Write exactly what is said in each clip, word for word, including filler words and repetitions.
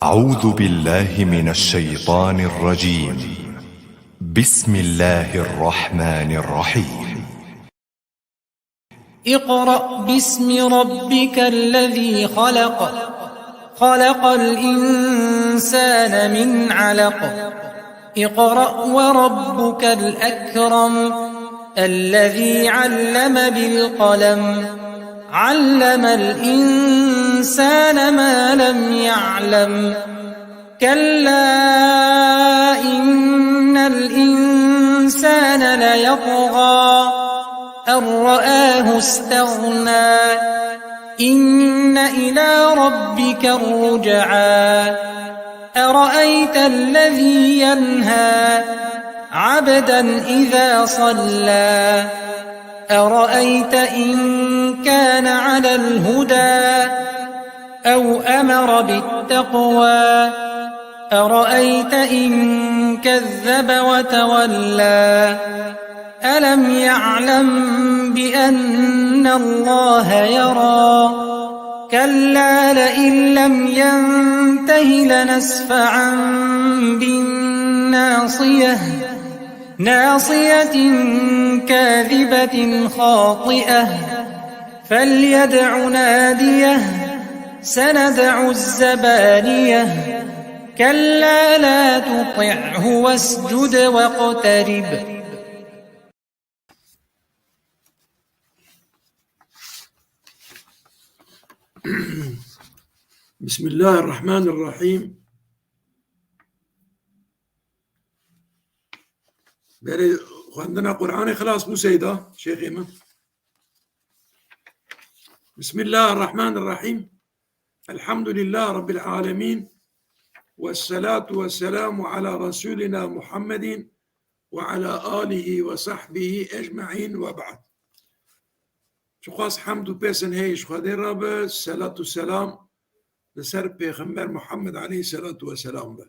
أعوذ بالله من الشيطان الرجيم. بسم الله الرحمن الرحيم. اقرأ باسم ربك الذي خلق. خلق الإنسان من علق. اقرأ وربك الأكرم. الذي علم بالقلم. علم الإنسان ما لم يعلم. كلا إن الإنسان ليطغى. أن رآه استغنى. إن إلى ربك الرجعى. أرأيت الذي ينهى. عبدا إذا صلى. أرأيت إن كان على الهدى. أو أمر بالتقوى. أرأيت إن كذب وتولى. ألم يعلم بأن الله يرى. كلا لئن لم ينته لنسفعا بالناصية. ناصية كاذبة خاطئة. فليدع ناديه. سندع الزبانية. كلا لا تطعه واسجد واقترب. بسم الله الرحمن الرحيم. Berê xwendina Qur'anê xilas bû Seyda, şêxê min. بسم الله الرحمن الرحيم. الحمد لله رب العالمين. والصلاة والسلام على رسولنا محمد وعلى آله وصحبه أجمعين وبعد. Çiqas hemd û pêsin heye ji Xwedê re be, selat û selam li ser Pêxember Muhammed aleyhisselatu vesselam be.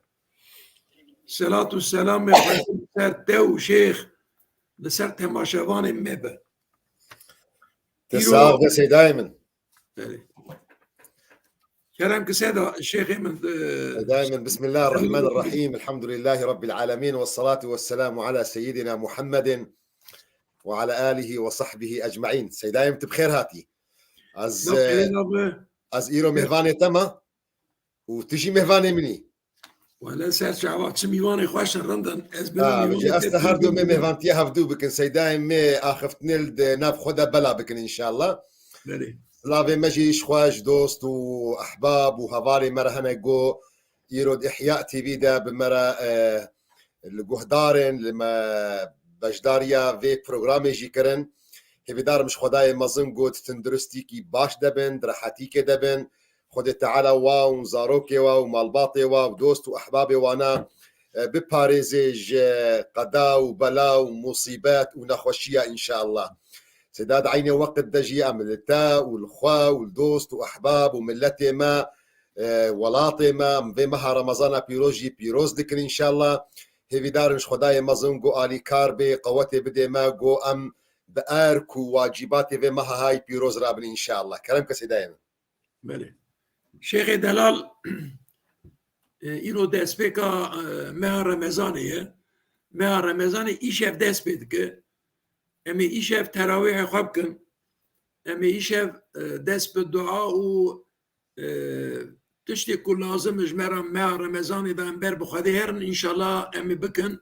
Selat û selamê Xwedê li ser te û şêx, li ser temaşevanên me be. Te Îro sax be Seydayê min. Belê. Kerem ki Seyda, şêxê min, e, Seydayê min, Bismillahirrahmanirrahim. Elhamdülillahi Rabbil alemin. Vessalatu vesselamu ala seyyidina Muhammedin ve ala alihi ve sahbihi ecmaîn. Seydayê min, tu bi xêr hatî. Ez, Laf e, kerê nabe. Ez îro mêvanê te me û tu jî mêvanê min î. Wele ser çava çi mîvanê xweş in, rind in. Ez bêjim Ha, mîvanê ji ez te te her du me pêşî mêvantiya hevdû bikin. Seydayê me axiftinê li di nav xwe de bela bikin înşallah. Belê. Silavê me jî ji xwe, ji dost û ehbab û hevalê me re hene go îro di Ihya T V de bi me re, e, li guhdarên, li me beşdariya vê programê jî kirin. Hêvîdarim ji Xwedayê mezin go di tenduristîkî baş de bin, di rehetîkê de bin. Xwedê Teala wa û zarokê wa û malbatê wa û dost û ehbabê wana, e, biparêzê ji qeda û bela û musîbet û nexweşiya înşallah. Seyda di eynê weqt de jî em li te û li xwe û li dost û ehbab û miletê me, e, welatê me, em vê meha Remezana pîroz jî pîroz dikin înşallah. Hêvîdarin ji Xwedayê mezin go alîkar bê, qewetê bidê me, go em bi erk û wacîbatê vê meha hay pîroz rabin înşallah. Kerem ke Seydayê min. Belê. Şêxê delal, e, îro destpêka, e, meha Remezanê ye. Meha Remezanê îşev dest pê dike. Em ê îşev terawîhê xwe bikin. Em ê îşev, e, dest bi dua û, e, tiştê ku lazim e ji me re meha Remezanê de em ber bi Xwedê herin, înşallah em ê bikin.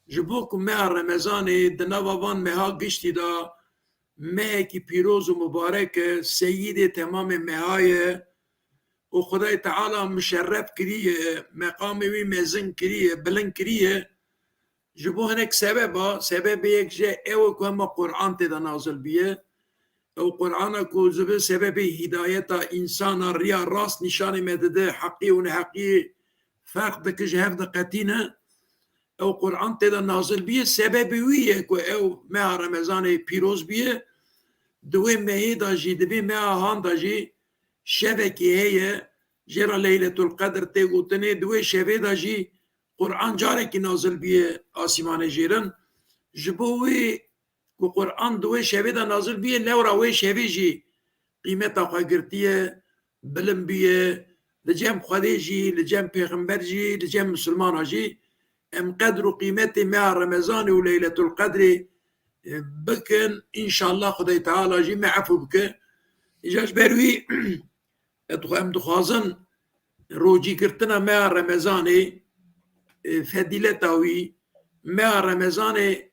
Ji bo ku meha Remezanê di nava van meha giştî de mehekî pîroz û mubarek e, seyîdê temamê meha ye û Xwedayê Teala mişerref kiriye, meqamê wî mezin kiriye, bilind kiriye. Ji bo hinek sebeba, sebebê yek jê ew e ku hema Qur'an tê de nazil biye. Ew Qur'ana ku zibe sebebê hîdayeta însana, riya rast nîşanê me dide, heqî û neheqî ferq dike, ji hev diqetîne. Ew Qur'an tê de nazil biye, sebebê wî ye ku ew meha Remezanê pîroz biye. Di wê mehê de jî, di vê meha han de jî şevekê heye, jê re Leyletul Qedr tê gotinê, di wê şevê de jî Qur'an carekî nazil biye asîmanê jêrin. Ji bo wê ku Qur'an di wê şevê de nazil biye, lewra wê şevê jî qîmeta xwe girtiye, bilind biye, li cem Xwedê jî, li cem pêxember jî, li cem misilmana jî em qedr û qîmetê meha Remezanê û Leyletul Qedrê, e, bikin. Înşallah Xwedê Teala jî me efû bike. Îja ji ber wî, e, dixwe-, em dixwazin rocîgirtina meha Remezanê, e, fedîleta wî, meha Remezanê,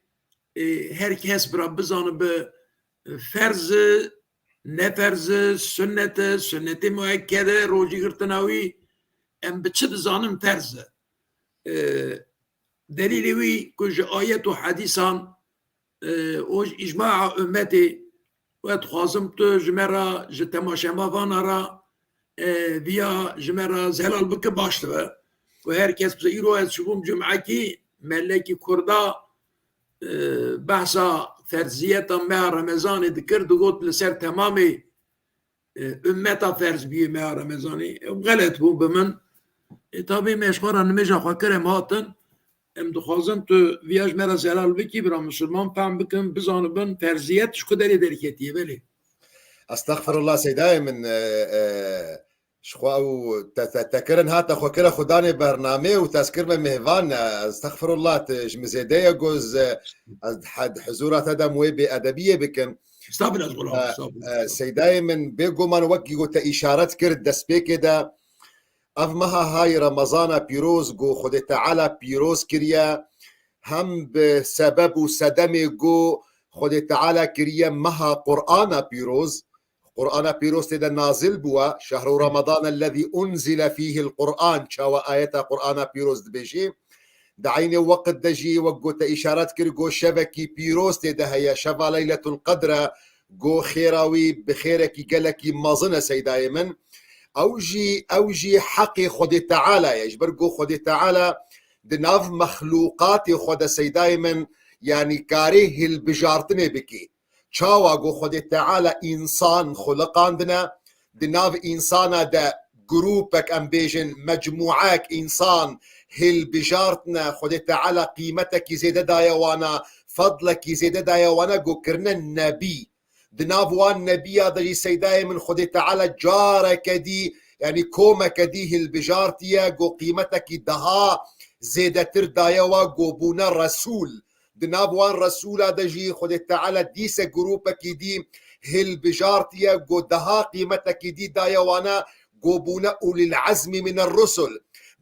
e, her kes bira bizanibe, e, ferz e, ne ferz e, sunnet e, sunnetê muekked e, rocîgirtina wî, em bi çi dizanin ferz e. E, delîlê wî ku ji ayet û hedîsan, e, û ji îcmaa ummetê, we dixwazim tu ji me re, ji temaşevana re, e, viya ji me re zelal bike, baş dibe. Ku her kes bize, îro ez çûbûm cumekî, melekî kurda, e, behsa ferziyeta meha Remezanê dikir, digot li ser temamê, e, ummeta ferz bûye meha Remezanê. Ew xelet bû bi min. E, tabî me ji xwe re nimêja xwe kir, em hatin. Em dixwazin tu viya ji me re zelal bikî, bira misilman fehm bikin, bizanibin ferziyet ji ku derê derketiye, belê. Estexfirullah Seydayê min, e, e, ji xwe ew te, te, te kirin hate xwe kire xudanê bernamê û te ez kirime mêvan, e, estexfirullah, tu ji min zêde ye, goz, e, ez di he-, di hizûra te de em wê bêedebiyê bikim. Estağfirullah, estağfirullah. E, e, Seydayê min, bêguman wekî ku te îşaret kir destpêkê de, ev meha hay Remezana pîroz ku Xwedê Teala pîroz kiriye, hem bi sebeb û sedemê ku Xwedê Teala kiriye meha Qur'ana pîroz, Qur'ana pîroz tê de nazil bûwa, şehru Ramadan ellezî unzile fîhil Qur'an, çawa ayeta Qur'ana pîroz dibêjê. Di eynê weqt de jî wek ku te îşaret kir, ku şevekî pîroz tê de heye, şeva Leyletul Qedr e, ku xêra wî bi xêrekî gelekî mezin e Seydayê min. Ew jî, ew jî heqê Xwedê Teala ye, ji ber ku Xwedê Teala di nav mexlûqatê xwe de Seydayê min, yanî karê hilbijartinê bikê. Çawa ku Xwedê Teala însan xuliqandine, di nav însana de grûpek, em bêjin mecmûek însan hilbijartine, Xwedê Teala qîmetekî zêde daye wana, fedlekî zêde daye wana, ku kirine nebî. Di nav wan nebiya de jî Seydayê min Xwedê Teala careke dî, yanî komeke dî hilbijartiye, ku qîmetekî daha zêdetir daye wa, ku bûne resûl. Di nav wan resûla de jî Xwedê Teala dîse grûpekî dî hilbijartiye, ku daha qîmetekî dî daye wana, ku bûne ulil ezmî miner rusul.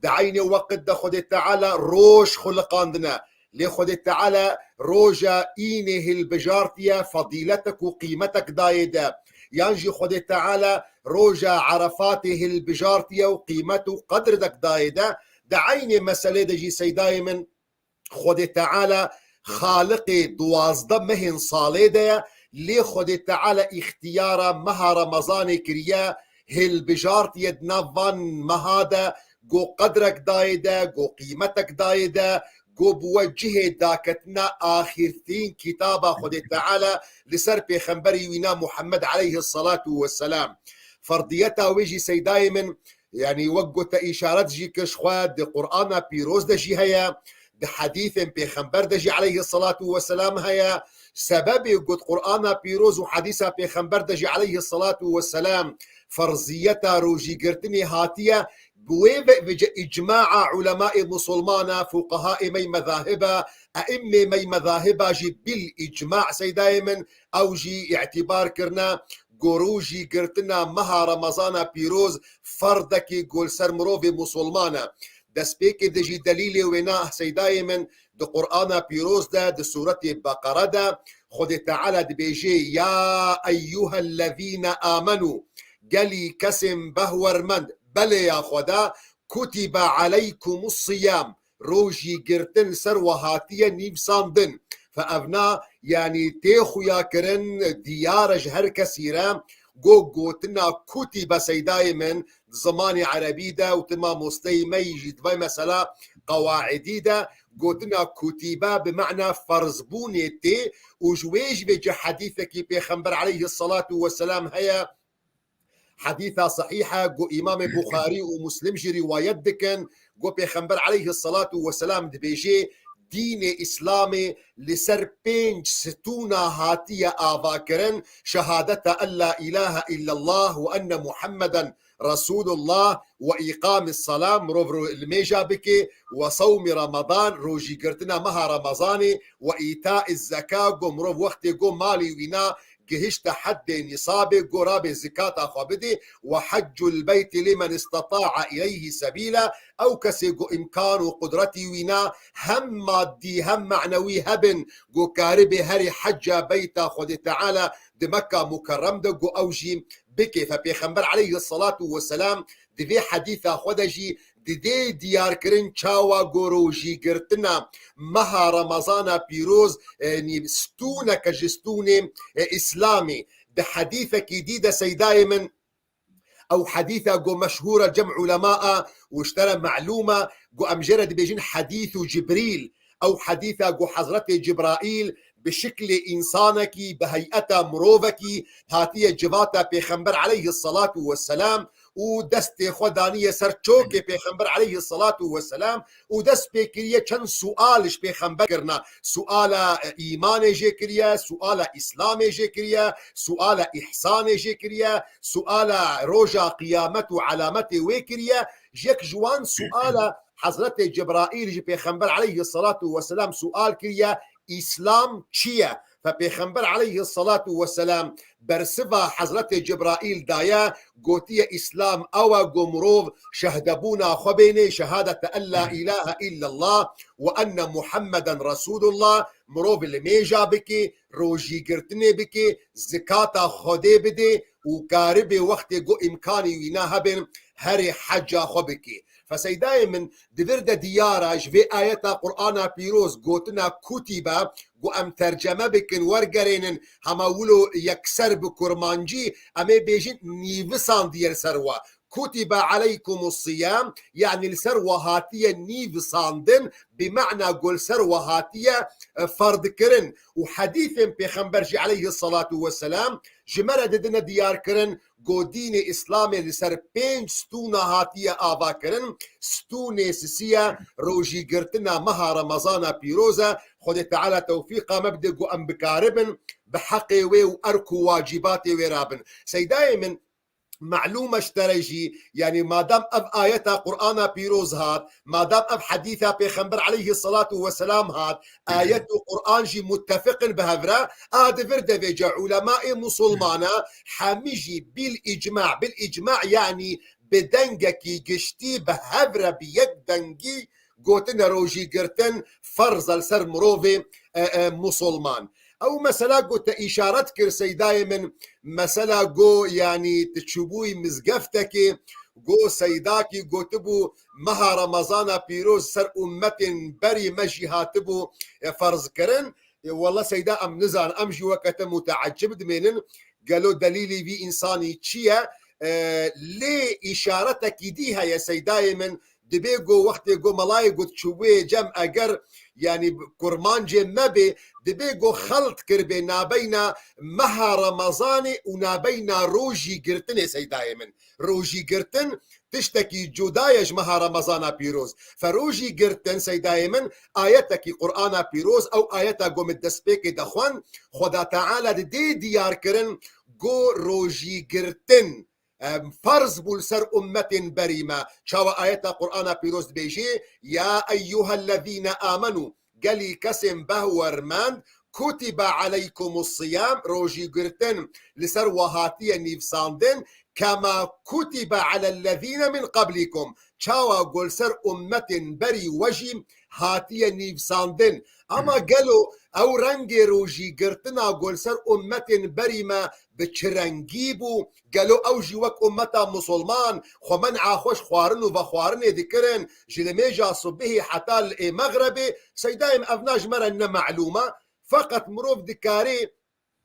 Di eynê weqt de Xwedê Teala roj xuliqandine. Lê Xwedê Teala roja înê hilbijartiye, fedîletek û qîmetek dayê de. Yan jî Xwedê Teala roja Erefatê hilbijartiye û qîmet û qedrek dayê de. Di eynê meselê de jî Seydayê min, Xwedê Teala xaliqê duwazdeh mehên salê de ye, lê Xwedê Teala îxtiyara meha Remezanê kiriye, hilbijartiye di nav van meha de, ku qedrek dayê de, ku qîmetek dayê de, ku bûwe cihê daketina axîrtîn kitaba Xwedê Teala li ser pêxemberî wîna Muhammed aleyhisselatu vesselam. Ferdiyeta wê jî Seydayê min, yanî wek ku te îşaret jî kir, ji xwe di Qur'ana pîroz de jî heye, di hedîsên pêxember de jî aleyhisselatu vesselam heye. Sebebê ku di Qur'ana pîroz û hedîsa pêxember de jî aleyhisselatu vesselam ferziyeta rojîgirtinê hatiye, bi wê ve, vêce îcmaa ulemaê musulmana, fuqehaê mey mezahiba, e'immê mey mezahiba jî bil îcma Seydayê min, ew jî îtîbar kirine ku rojîgirtina meha Remezana pîroz ferdekî ku li ser mirovê musulman e. Destpêkê de jî delîlê wêna Seydayê min di Qur'ana pîroz de, di sûretê Beqere de Xwedê Teala dibêje, "Ya eyyuhellezîne amenû", gelî kesên behwermend, belê ya Xweda, "kutibe aleykumus siyam", rojî girtin ser we hatiye nivîsandin. Fe evna, yanî tê xuya kirin, diyar e ji her kesî re, go gotina kutîbe Seydayê min, di zimanê erebî de û ti mamosteyî me yî jî di vay mesela qewaidî de, gotina kutîbe bi mena ferzbûnê tê û ji wê ji vê ci hedîsekî Pêxember aleyhisselatu vesselam heye, Hedîsa sehîh e, ku Îmamê Buxarî û Muslim jî rîwayet dikin, ku Pêxember aleyhisselatu vesselam dibêje, dînê Îslamê li ser pênc stûna hatiye avakirin, şehadeta en la ilahe illallah û enne Muhammeden Resulullah, we îqamî sela, mirov ro-, limêja bike, we sewmî Ramadan, rojîgirtina meha Ramazanê, we îtaî zeka, go mirov wextê go malê wîna gihişte heddê nîsabê, go rabe zikata xwe bide, we heccul beyti limen isteta'a ileyhi sebîla, ew kesê go îmkan û qudretî wîna hem maddî hem manewî hebin, go karibe herê hecca beyta Xwedê Teala di Mekka Mukerrem de, go ew jî bike. Fe Pêxember aleyhi salatu ve selam di vê hedîsa xwe de jî didê diyarkirin çawa go rojîgirtina meha Remezana pîroz, e, nî stûneke ji stûnê, e, Îslamê. Di hedîsekî dî de seydayê min, ew hedîsa go meşhûr e cem ulema a û ji te re melûm e, go em jê re dibêjin hedîsu Cibrîl. Ew hedîsa go Hezretê Cibraîl bi şiklê însanekî, bi heyeta mirovekî hatiye civata Pêxember aleyhi salatu ve selam û destê xwe daniye ser çokê Pêxember aleyhi salatu ve selam û dest pê kiriye çend sual ji Pêxember kirina. Suala, e, îmanê jê kiriye, suala Îslamê jê kiriye, suala îhsanê jê kiriye, suala roja qiyamet û alametê wê kiriye. Yek ji wan suala Hezretê Cibraîl ji Pêxember aleyhi salatu ve selam sual kiriye, Îslam çi ye? Fe Pêxember aleyhi salatu ve selam bersiva Hezretê Cibraîl daye, gotiye, Îslam ew e go mirov şehdebûna xwe bênê, şehadete en la ilahe illallah ve enne Muhammeden Resulullah, mirov limêja bike, rojîgirtinê bike, zikata Xwedê bide û karibê wextê go îmkanî wîna hebin herê heca xwe bike. Fe seydayê min, di vir de diyar e, ji vê ayeta Qur'ana pîroz gotina kutibe, go em terceme bikin, wergerênin, hema wilo yekser bi kurmancî, em ê bêjin nîvisandiye li ser we. Kutibe aleykumus siyam, yanî li ser we hatiye nîvisandin, bi mana go li ser we hatiye, e, ferd kirin. Û hedîsên Pêxember jî aleyhi salatu ve selam ji me re didine diyar kirin, go dînê Îslamê li ser pênc stûna hatiye ava kirin. Stûnê sisiye rojîgirtina meha Remezana pîroz e. Xwedê Teala tewfîqa me bide, go em bikaribin bi heqê wê û erk û wacîbatê wê rabin. Seydayê min, melûm e ji te re jî, yanî madam ev ayeta Qur'ana pîroz hat, madam ev hedîsa Pêxember aleyhi salatu ve selam hat, ayet û Qur'an jî muttefiq in bi hev re, a di vir de vêce ulemaê musulmana hemî jî bil îcma, bil îcma yanî bi dengekî giştî bi hev re bi yek dengî gotine rojîgirtin ferz e li ser mirovê, e, e, musulman. Ew mesela ku te îşaret kir seydayê min, mesela ku, yanî, tu çûbûyî mizgeftekê, ku seydakî gotibû, meha Remezana pîroz ser ummetên berî me jî hatibû, e, ferzkirin. E, wela seyda em nizan, em jî weke te muteecib dimênin. Gelo delîlî vî însanî çi ye? E, lê îşaretekî dî heye seydayê min, dibê go wextê go melayê got çûbûyê cem eger, yanî, kurmancê me bê, dibê go xelt kiribê nabeyna meha Remezanê û nabeyna rojî girtinê seydayê min. Rojî girtin tiştekî cuda ye ji meha Remezana pîroz. Fe rojî girtin seydayê min ayetekî Qur'ana pîroz, ew ayeta go min destpêkê de xwend, Xweda Teala didê diyar kirin go rojî girtin em, ferz bû li ser ummetên berî me. Çawa ayeta Qur'ana pîroz dibêjê, "Ya eyyuhellezîne amenû", gelî kesên behwermend, "kutibe aleykumus siyam", rojî girtin li ser we hatiye nîvsandin, "kema kutibe alellezîne min qablikum", çawa go li ser ummetên berî we jî hatiye nîvsandin. Ama gelo ew rengê rojî girtina go li ser ummetên berî me bi çi rengî bû? Gelo ew jî wek ummeta musulman xwe men'a xwe ji xwarin û vexwarinê dikirin, ji nimêja subihî heta li ê mexrebê? Seydayê min, ev na ji me re ne melûm e. Feqet mirov dikarê,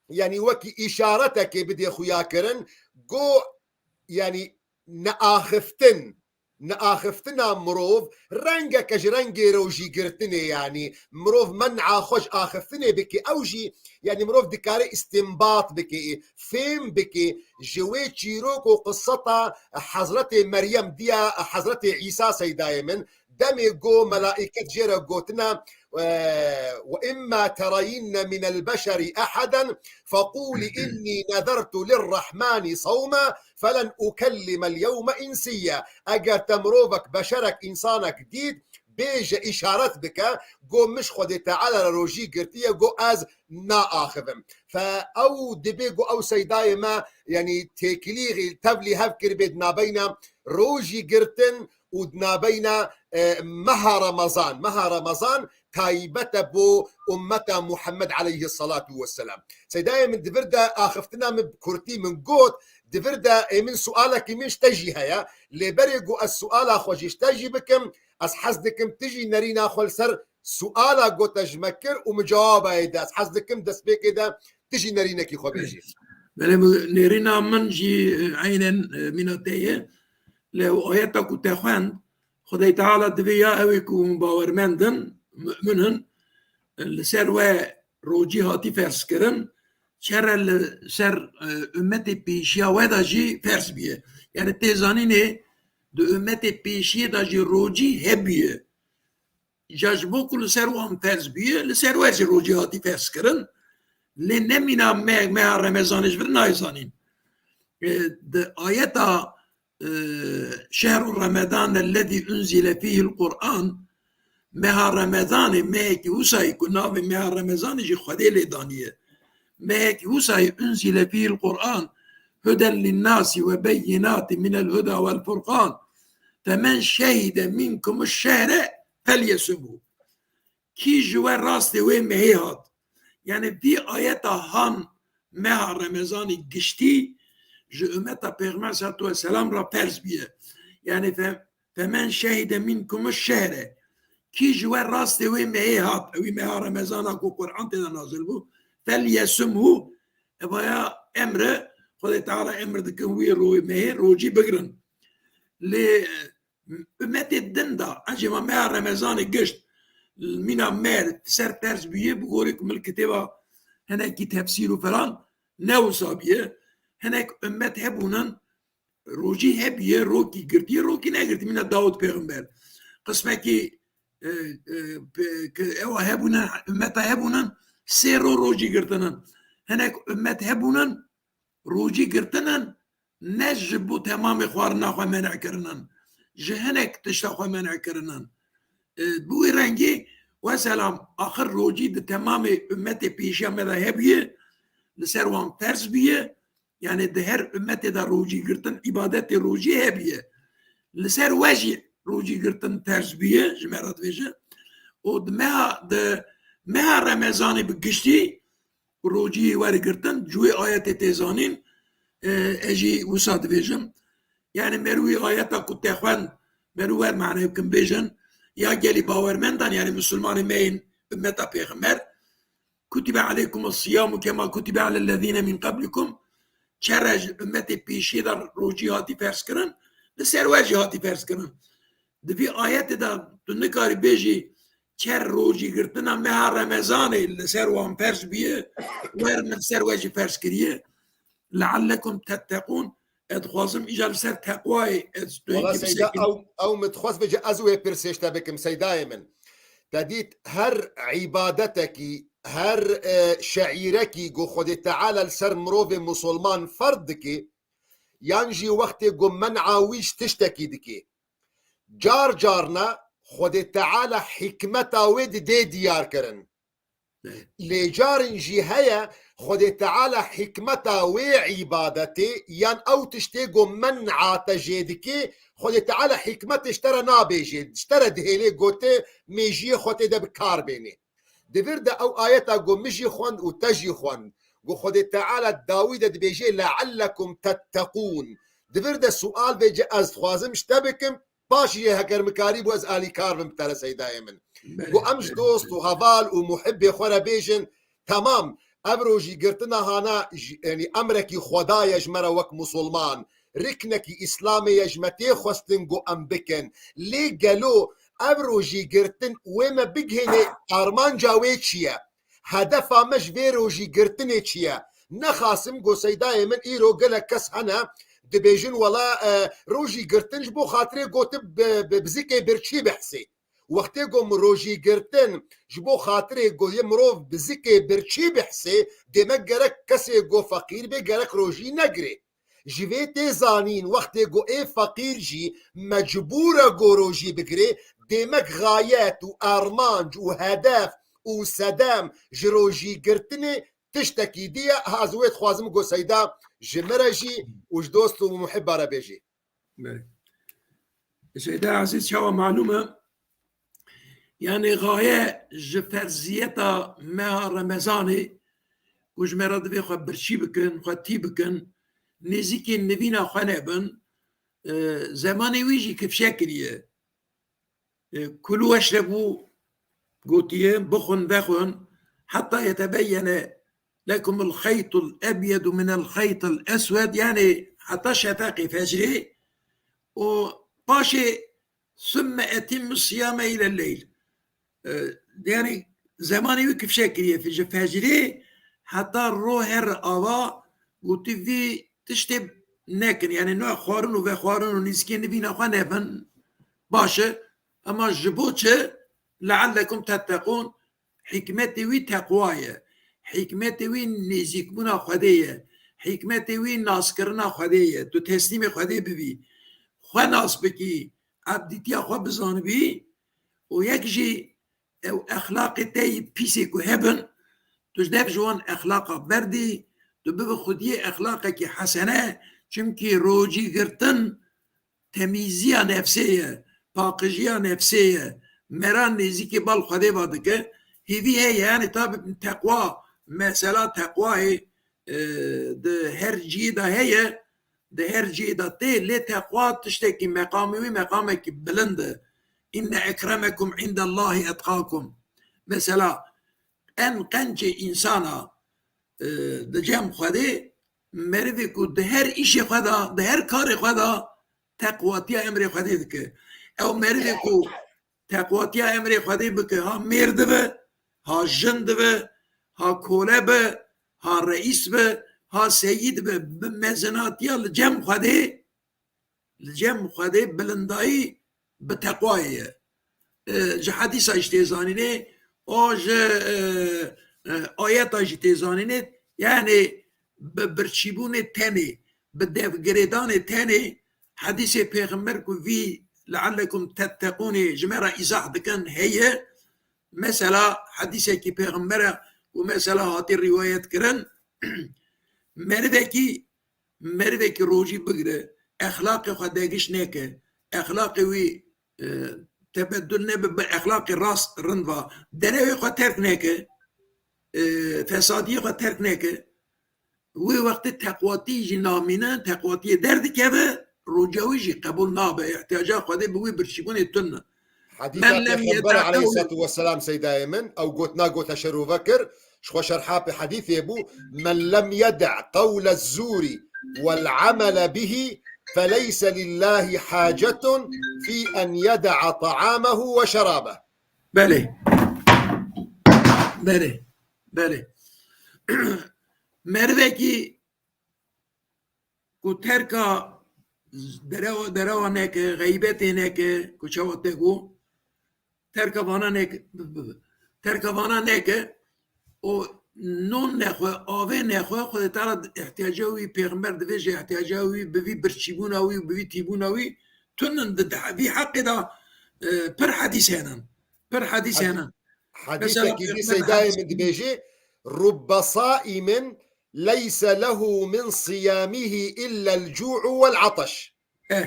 yanî, wekî îşaretekê bidê xuya kirin, go, yanî, neaxiftin, neaxiftina mirov rengeke ji rengê rojîgirtinê, yanî mirov men'a xwe ji axiftinê bike, ew jî, yanî mirov dikare îstînbat bike, fêm bike ji wê çîrok û qiseta Hezretê Meryem diya Hezretê Îsa seydayê min, demê go melaîket jê re gotine, وإما ترين من البشر أحدا فقولي إني نذرت للرحمن صوما فلن أكلم اليوم إنسيا. Eger te mirovek, beşerek, însanek dît, bêje, îşaret bike, go min ji Xwedê Teala re rojî girtiye, go ez naaxivim. Fe ew dibê go ew seydayê me, yanî têkilî tevlî hev kiribê di nabeyna rojî girtin û di nabeyna, e, meha Remezan. Meha Remezan taybet e bo ummeta Muhammed aleyhissalatu vesselam. Seydayê min, di vir de axiftina min bi kurtî min got, di vir de ê min sualekî min ji te jî heye. Lê berê ku ez suala xwe jî ji te jî bikim, ez hez dikim tu jî nerîna xwe li ser suala ku te ji me kir û min cewaba yê de. Ez hez dikim destpêkê de tu jî nerînekî xwe bêjî. Belê, min, nêrîna min jî, e, eynen, e, mîna te ye. Lê ew ayeta ku te xwend, Xwedê Teala divê ya ew ê ku hûn bawermend in, mu'min in, li ser we rojî hatî ferz kirin, çere li ser, e, ummetê pêşiya we de jî ferz bûye. Yani tê zanînê di ummetê pêşiyê de jî rojî hebûye. Ca ji bo ku li ser wan ferz bûye, li ser we jî rojî hatî ferz kirin. Lê ne mîna me, meha Remezanê ji vir nayê zanîn. E, di ayeta, e, "Şehru Remezan ellezî unzile fîhil Qur'an", meha Remezanê, mehekî wisa ye ku navê meha Remezanê jî Xwedê lê daniye. Mehekî wisa ye, "Unzile fîhil Qur'an, huden linnasî ve beyinatî minel huda vel furqan. Femen şehide minkumu şehre felyesumhu." Kî ji we rastê wê mehê hat. Yani vî ayeta han meha Remezanê giştî ji ummeta Pêxember salatu vesselam re ferz bûye. Yani fe-, "Femen şehide minkumu şehre." Kî ji we rastê wê mehê hat, ewî meha Remezana ku Qur'an tê de nazil bû, "felyesumhu", evaya emre, Xwedê Teala emr dikin wî ro-, mehê rojî bigirin. Lê ummetê din de, encî me meha Remezanê gişt, mîna me ser ferz bûye, bi gorî ku min kitêba hinekî tefsîr û filan ne wisa bûye. Hinek ummet hebûnin, rojî hebûye, rokî girtiye, rokî negirtiye. Mîna Dawud pêxember. Qismekî, e, e, pe-, ke ewa hebûnin, ummeta hebûnin, sê ro rojî girtinin. Hinek ummet hebûnin, rojî girtinin, ne ji bo temamê xwarina xwe men'e kirinin. Ji hinek tişta xwe men'e kirinin. E, bi wî rengî, weselam, axir rojî di temamê ummetê pêşiya me de hebûye, li ser wan ferz bûye, yani di her ummetê de rojî girtin, îbadetê rojî hebûye. Li ser we jî rojî girtin ferz bûye, ji me re dibêje. Û di meha, di meha Remezanê bi giştî, rojiyê wergirtin, ji wê ayetê tê zanîn, e, ez jî wisa dibêjim. Yani merû wî ayeta ku te xwend, merû wer mane bikin bêjin, ya gelî bawermendan, yani misilmanê me yên ummeta pêxember, "Kutibe aleykumus siyamu kema kutibe alellezîne min qablikum." Çere ji ummetê pêşiyê de rojî hatî ferz kirin, li ser we jî hatî ferz kirin. Di vî ayetê de tu nikarî bêjî, çer rojî girtina meha Remezanê li ser wan ferz bûye, wer min ser we jî ferz kiriye. "Leallekum tetteqûn", ez dixwazim îcar li ser teqwayê ez tu Wala hinkî Seyda, bisekînim. Ew, ew min dixwest vêce ez wê pirsê ji te bikim, Seydayê min. Te dît her îbadetekî, her, e, şeîrekî ku Xwedê Teala li ser mirovê musulman ferd dike, yan jî wextê ku men'a wî ji tiştekî dike. Car carna Xwedê Teala hikmeta wê didê diyar kirin. Lê carin jî heye Xwedê Teala hikmeta wê îbadetê yan ew tiştê ku men'a te jê dike, Xwedê Teala hikmetê ji te re nabêjê, ji te re dihêlê gote mêjiyê xwe tê de bi kar bênê. Di vir de ew ayeta ku min jî xwend û te jî xwend, ku Xwedê Teala dawî de dibêje, "Leallekum tetteqûn." Di vir de sual vêce ez dixwazim ji te bikim, paşî jê heger min karî bû ez alîkar bim bi te re Seydayê min. Belê, Ku em ji belê, dost û heval û muhibbê xwe re bêjin, temam, ev rojî girtina hana ji, yanî emrekî Xweda ye ji me re wek musulman, riknekî Îslamê ye ji me tê xwestin ku em bikin. Lê gelo ev rojî girtin wê me bigihêne armanca wê çi ye? Hedefa me ji vê rojî girtinê çi ye? Nexasim ku Seydayê min îro gelek kes hene dibêjin, wela, e, rojî girtin ji bo xatirê gotin bi, bi, bi zikê birçî behsê. Wextê ku min rojî girtin ji bo xatirê ku yê mirov bi zikê birçî bihsê, dê me gerek kesê ku feqîr bê, gerek rojî negirê. Ji vê tê zanîn, wextê ku ê feqîr jî mecbûr e ku rojî bigirê, dê me gayet û armanc û hedef û sedem ji rojî girtinê tiştekî dî ye. Ez wê dixwazim ku Seyda ji me re jî û ji dost û muhibba re bêjî. Belê. Seyda Ezîz, çawa malûm e, yanî gaye ji ferziyeta meha Remezanê ku ji me re divê xwe birçî bikin, xwe tî bikin, nêzîkî nivîna xwe nebin, e, zemanê wî jî kifşe kiriye. E, kulû weşrebû gotiye, bixwin, vexwin, heta yetebeyyene lekumul xeytul ebyedu minel xeytil eswed, yanî heta şefeqê fecrê û paşê sümme etimmu siyame ile leyl. E, yanî zemanê wî kifşe kiriye, ji fecrê heta ro her ava gotî vî tiştê nekin. Yanî ne xwarin û vexwarin û nîskên nivîna xwe nebin. Baş e. Ema ji bo çi? Leallekum tetteqûn. Hikmetê wî teqwa ye. Hikmetê wî nêzîkbûna Xwedê ye. Hikmetê wî naskirina Xwedê ye. Tu teslîmê Xwedê bibî. Xwe nas bikî. Ebdîtiya xwe bizanibî. Û yek jî ew exlaqê te yî pîsê ku hebin, tu ji dev ji wan exlaqa berdî, tu bibe xwediyê exlaqekî hesene, çimkî rojî girtin temîziya nefsê ye, paqijiya nefsê ye, meran nêzîkî bal Xwedê va dike, hêvî heye, yanî tabi teqwa, mesela teqwayê, e, di her cihê de heye, di her cihê de tê, lê teqwa tiştekî, meqamê wî meqamekî bilind e. Inne ekremekum indallahî etqakum. Mesela, en qencê însana, e, di cem Xwedê, merivê ku di her îşê xwe de, di her karê xwe de teqwatiya emrê Xwedê dike. Ew merivê ku teqwatiya emrê Xwedê bike, ha mêr dibe, ha jin dibe, ha kole be, ha reîs be, ha seyîd be, bi mezinatiya li cem Xwedê, li cem Xwedê bilindayî bi teqwayê ye. E, ji hedîsa jî tê zanînê, o ji, e, e, ayeta jî tê zanînê, yanî bi birçîbûnê tenê, bi devgirêdanê tenê, hedîsê Pêxember ku vî leallekum tetteqûnê ji me re îzah dikin heye. Mesela hedîsekî Pêxembere ku mesela hatî rîwayet kirin, merivekî, merivekî rojî bigire, exlaqê xwe degiş neke, exlaqê wî, e, tebedul nebe, bi exlaqê rast rind va, derewê xwe terk neke, e, fesadiyê xwe terk neke, wê wextê teqwatî jî namîne, teqwatiyê derdikeve, roca wî jî qebûl nabe. Îhtiyaca Xwedê bi wî birçîbûnê tune. Hedîsa Men lem Pêxember yeda aleyhissalatu qewle- vesselam, Seydayê min, ew gotina gote şerove kir, ji xwe şerhapê hedîsê bû, "Men lem yeda qewle zûrî wel amele bihî, feleyse lillahi hacetun fî en yeda ta'amehu ve şerabeh." Belê. Belê. Belê. Merivekî ku terka derewa, derewa neke, xeybetê neke, ku çawa te got, terka vana neke, terka vana neke, o non nexwe, avê nexwe, Xwedê Teala ihtiyaca wî, Pêxember divêje ihtiyaca wî, bi vî birçîbûna wî, bi vî tîbûna wî, tunin di de-, vî heqê de, e, pir hedîs henin. Pir hedîs Hedî-, henin. Mesela, Hedîsekî dî mesela Seydayê hedîs- min dibêje, "Rubbe saimin leyse lehu min siyamihi illel cu'u vel ataş." Eh.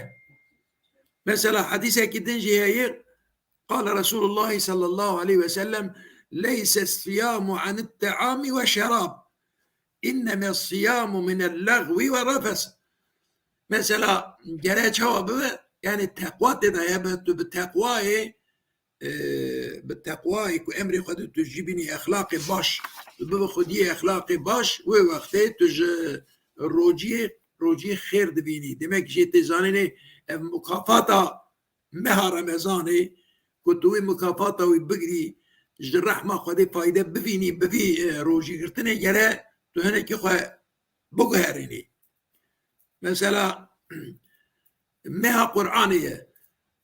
Mesela hedîsekî din jî heye, qale Resulullah sallallahu aleyhi ve sellem, "Leyse siyamu anit taami ve şerab. İnneme siyamu minel lagwi ve rafes." Mesela gere çawa bibe, yani teqwa tê de hebe, tu bi teqwayê, e, bi teqwayê ku emrê Xwedê tu jî bînî exlaqê baş, tu bibe xwediyê exlaqê baş, wê wextê tu ji rociyê, rociyê xêr dibînî. Demek jê tê zanînê ev mukafata meha Remezanê, ku tu wê mukafata wî bigirî, ji rehma Xwedê fayde bivînî, bi vî, e, rojî girtinê gere tu hinekî xwe biguherînî. Mesela, meha Qur'anê ye.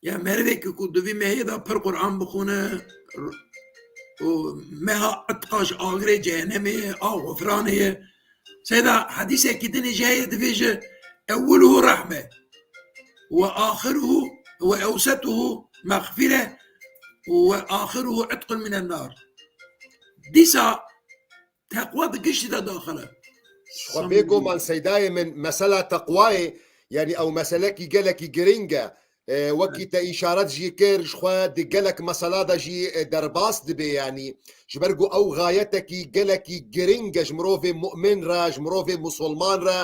Ya merivekî ku di vî mehê de pir Quran bixwine û meha itqa ji agirê cehennemê ye, a xufranê ye. Seyda hedîsekî din jî heye, dibêje: "Ewweluhu rahme, we axiruhu, we ewsetuhu mexfire, we axiruhu itqun minen nar." Dîsa teqwa di giştî de daxil e. Xwe bêguman seydayê min, mesela teqwayê, yanî ew meselekî gelekî giring e. E, wekî te îşaret jî kir, ji xwe di gelek mesela de jî, e, derbas dibe, yanî ji ber ku ew gayetekî gelekî giring e ji mirovê mu'min re, ji mirovê musulman re,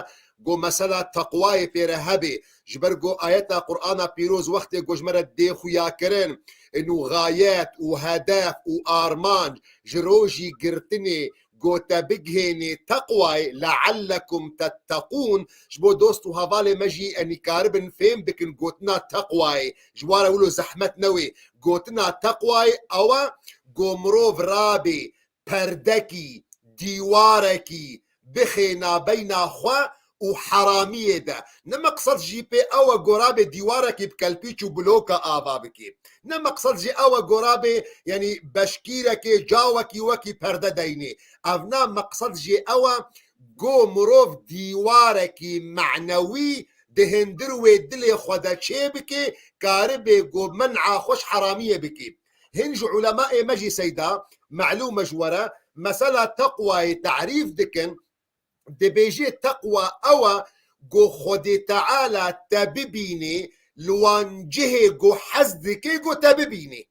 ku mesela teqwayê pê re hebe. Ji ber ku ayeta Qur'ana Pîroz wextê ku ji me re dê xuya kirin, û gayet û hedef û armanc ji rojî girtinê, ku te bigihênê teqwayê, "Leallekum tetteqûn", ji bo dost û hevalê me jî enî karibin fêm bikin gotina teqwayê. Ji wara wilo zehmet newê. Gotina teqwayê ew e, ku mirov rabê perdekî, dîwarekî bixêna beyna xwe û heramiyê de. Ne meqsed jî pê ew e gorabê dîwarekî bi kelpîç û bloka ava bikê. Ne meqsed jî ew e gorabê, yanî beşkîrekê, cawekî wekî perde deynê. Ev na meqsed jî ew e, go mirov dîwarekî manewî di hindir wê dilê xwe de çê bike, karibê go men'a xwe ji heramiyê bike. Hin ji ulemaê me jî seyda, melûm e ji we re, mesela teqwayê tarîf dikin, dibêjê teqwa ew e, go Xwedê Teala te bibînê, li wan cihê go hez dike go te bibînê.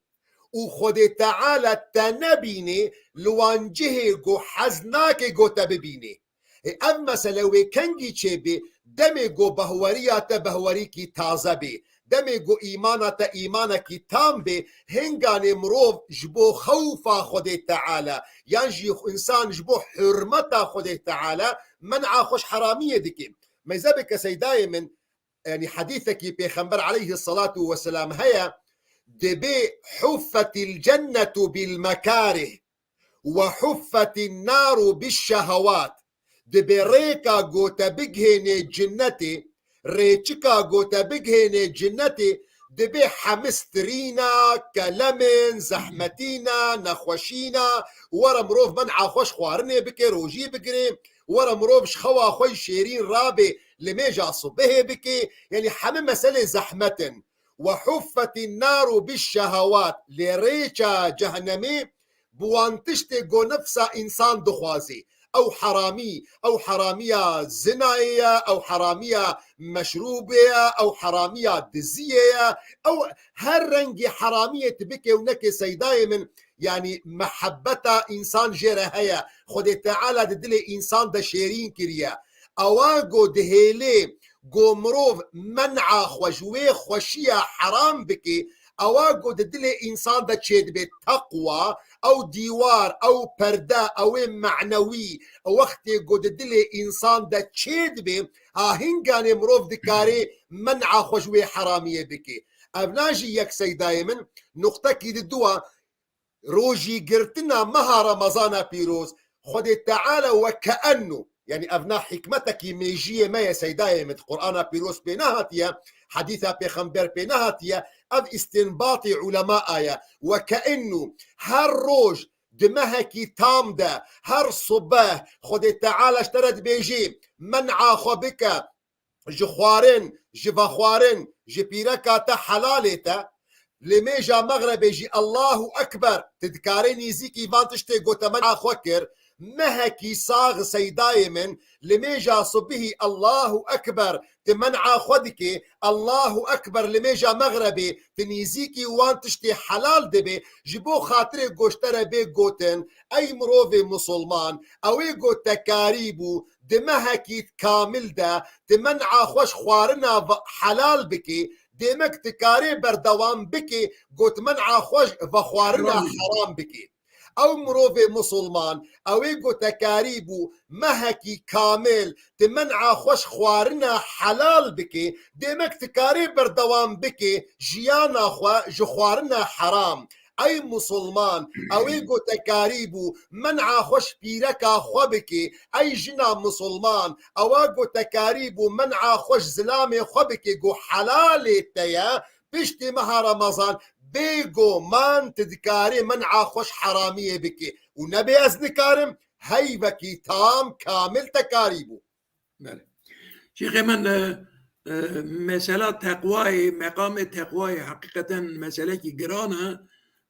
Û Xwedê Teala te nebînê, li wan cihê go hez nake go te bibînê. Ê, ev mesele wê kengî çêbê, demê go behweriya te behwerîkî taze bê, demê go îmana te îmanekî tam bê, hinganê mirov ji bo xewfa Xwedê Teala, yan jî însan ji bo hurmeta Xwedê Teala, men'a xwe ji heramiyê dike. Meyze bike seydayê min, yanî hedîsekî Pêxember aleyhisselatu vesselam heye, dibê: "Huffetil cennetu bil mekarih, we huffetin naru biş şehewat." Dibê rêka go te bigihênê cinnetê, rêçika go te bigihênê cinnetê, dibê hemî stirîna, kelemin, zehmetîna, nexweşîna, were mirov men'a xwe ji xwarinê bike, rojî bigire, were mirov ji xewa xwe şêrîn rabê, li mêja sibihê bike, yanî hemî meselê zehmet in. "We huffetin naru biş şehewat", lê rêça cehnemê bi wan tiştê go nefsa însan dixwazê. Ew heramî, ew heramiya zinayê ye, ew heramiya meşrûbê ye, ew heramiya diziyê ye, ew her rengî heramiyê tu bikê û nekê seydayê min, yanî mehebbeta însan jê re heye. Xwedê Teala di dilê însan de şêrîn kiriye. Ewa go dihêlê go mirov men'a xwe ji wê xweşiya heram bike, ewa go di dilê însan de çêdibe teqwa, ew dîwar, ew perde, ew ê manewî, wextê go di dilê însan de çêdibe, ha hinganê mirov dikare men'a xwe ji wê heramiyê bike. Ev na jî yek seydayê min, nuqtekî di dua, rojî girtina meha Remezana pîroz, Xwedê Teala we keennu, yanî ev na hikmetekî mêjiyê me ye, seydayê min, Qur'ana pîroz pê nehatiye, hedîsa pêxember pê nehatiye, ev îstînbatê ulema ye. We keennu her roj di mehekî tam de, her subeh Xwedê Teala ji te re dibêjê, men'a xwe bike, ji xwarin, ji vexwarin, ji pîreka te helalê te. Li mêja mexrebê jî Allahu Ekber, tu dikarê nîzîkî van tiştê go te men'a xwe kir. Mehekî sax seydayê min, li mêja subihî Allahu Ekber, tu men'a xwe dikê, Allahu Ekber li mêja mexrebê, tu nîzîkî wan tiştê helal dibê, ji bo xatirê go ji te re bê gotin, ey mirovê musulman, ew ê go te karî bû, di mehekî kamil de, tu men'a xwe ji xwarina ve-, helal bikî, demek tu karê berdewam bikî, go tu men'a xwe ji vexwarina Heram. heram bikî. Ew mirovê musulman, ew ê go te karî bû, mehekî kamil, tu men'a xwe ji xwarina helal bikî, demek tu karê berdewam bikî, jiyana xwe ji xwarina heram. Ey musulman, ew ê go te karî bû, men'a xwe ji pîreka xwe bikî. Ey jina musulman, ewa go te karî bû, men'a xwe ji zilamê xwe bikî, go helalê te ye, Piştî meha Remezan bêguman tu dikarî men'a xweş heramiyê bikî û nebê ez nikarim, heyvekî tam kamil te karîbû. Belê. Şêxê min, e, e, mesela teqwayê, meqamê teqwayê heqîqeten meselekî giran e.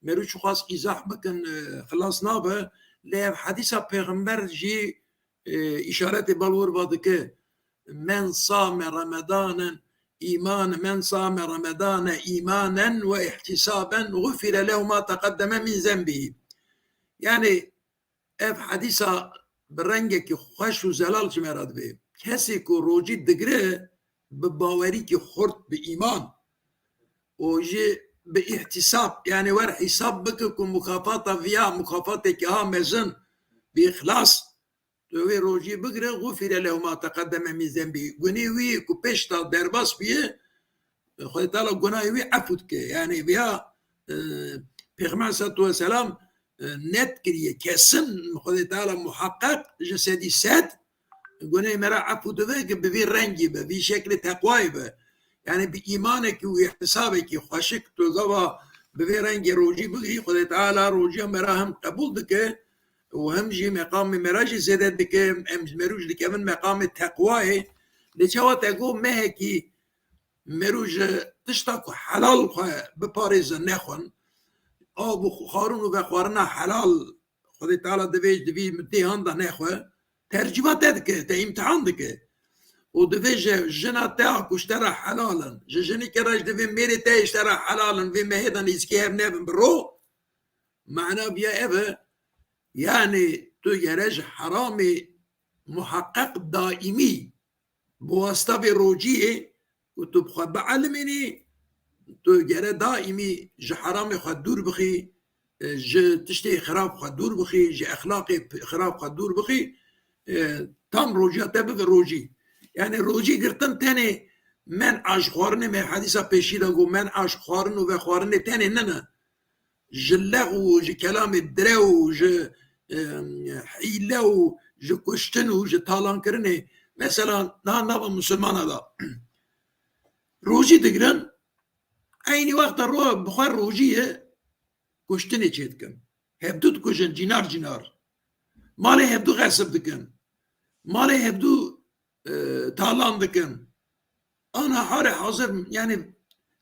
Merû çiqas îzah bikin, e, xilas nabe. Lê ev hedîsa pêxember jî, e, îşaretê bal wir va dike. Men same Remedane îman, men same Remedane îmanen ve ihtisaben gufire lehu ma teqeddeme min zenbihî. Yani ev hedîsa bi rengekî xweş û zelal ji me re dibe. Kesê ku rocî digire bi bawerîkî xurt, bi îman û jî bi îhtisab, yani wer hîsab bike ku mukafata viya, mukafateke ha mezin, bi îxlas, tu wê rocî bigire, gufire lehu ma teqeddeme min zenbî. Gunê wî ku pêş de derbas bûye, Xwedê Teala gunahê wî efû dike. Yani viya, e, Pêxember salatu vesselam, e, net kiriye, kesin Xwedê Teala muheqeq ji sedî sed gunehê me re efû dibe ki bi vî rengî be, vî şeklê teqwayê be. Yani bi îmanekî û îhtisabekî xweşik tu gava bi vî rengê rocî bigirî, Xwedê Teala rociya me re hem qebûl dike û hem jî meqamê me re jî zêde dike, em merû jî dikevin meqamê teqwayê. Lê çawa te got mehekî merû ji tişta ku helal xwe biparêze nexwin, av û xwarin û vexwarina helal Xwedê Teala divê ji divî mitê han de nexwe, tercîba te dike, te îmtihan dike. Û divê ji jina te a ku ji te re helal in, ji jinîke re ji divê mêrê te yê ji te re helal in, vê mehê de nêzîkî hev nebin bi ro, mana viya ev e, yani tu gere ji heramê muheqeq daîmî bi wasta vê rociyê û tu bi xwe bielmînî, tu gere daîmî ji heramê xwe dûr bixî, e, ji tiştê xirab xwe dûr bixî, ji exlaqê p-, xirab xwe dûr bixî, e, tam rojiya te bibe rojî. Yani rojî girtin tenê men'a ji xwarinê, me hedîsa pêşî de got, men'a ji xwarin û vexwarinê tenê nine. Ji lexw û ji kelamê direw û ji, em, hîle û ji kuştin û ji talankirinê. Mesela niha nava misilmana de rojî digirin, eynî wexta ro-, bi xwe rojî ye, kuştinê çêdikin. Hevdû dikujin, cînar cînar. Malê hevdû xesib dikin. Malê hevdû, e, talan dikin. Ana harê hazir, yani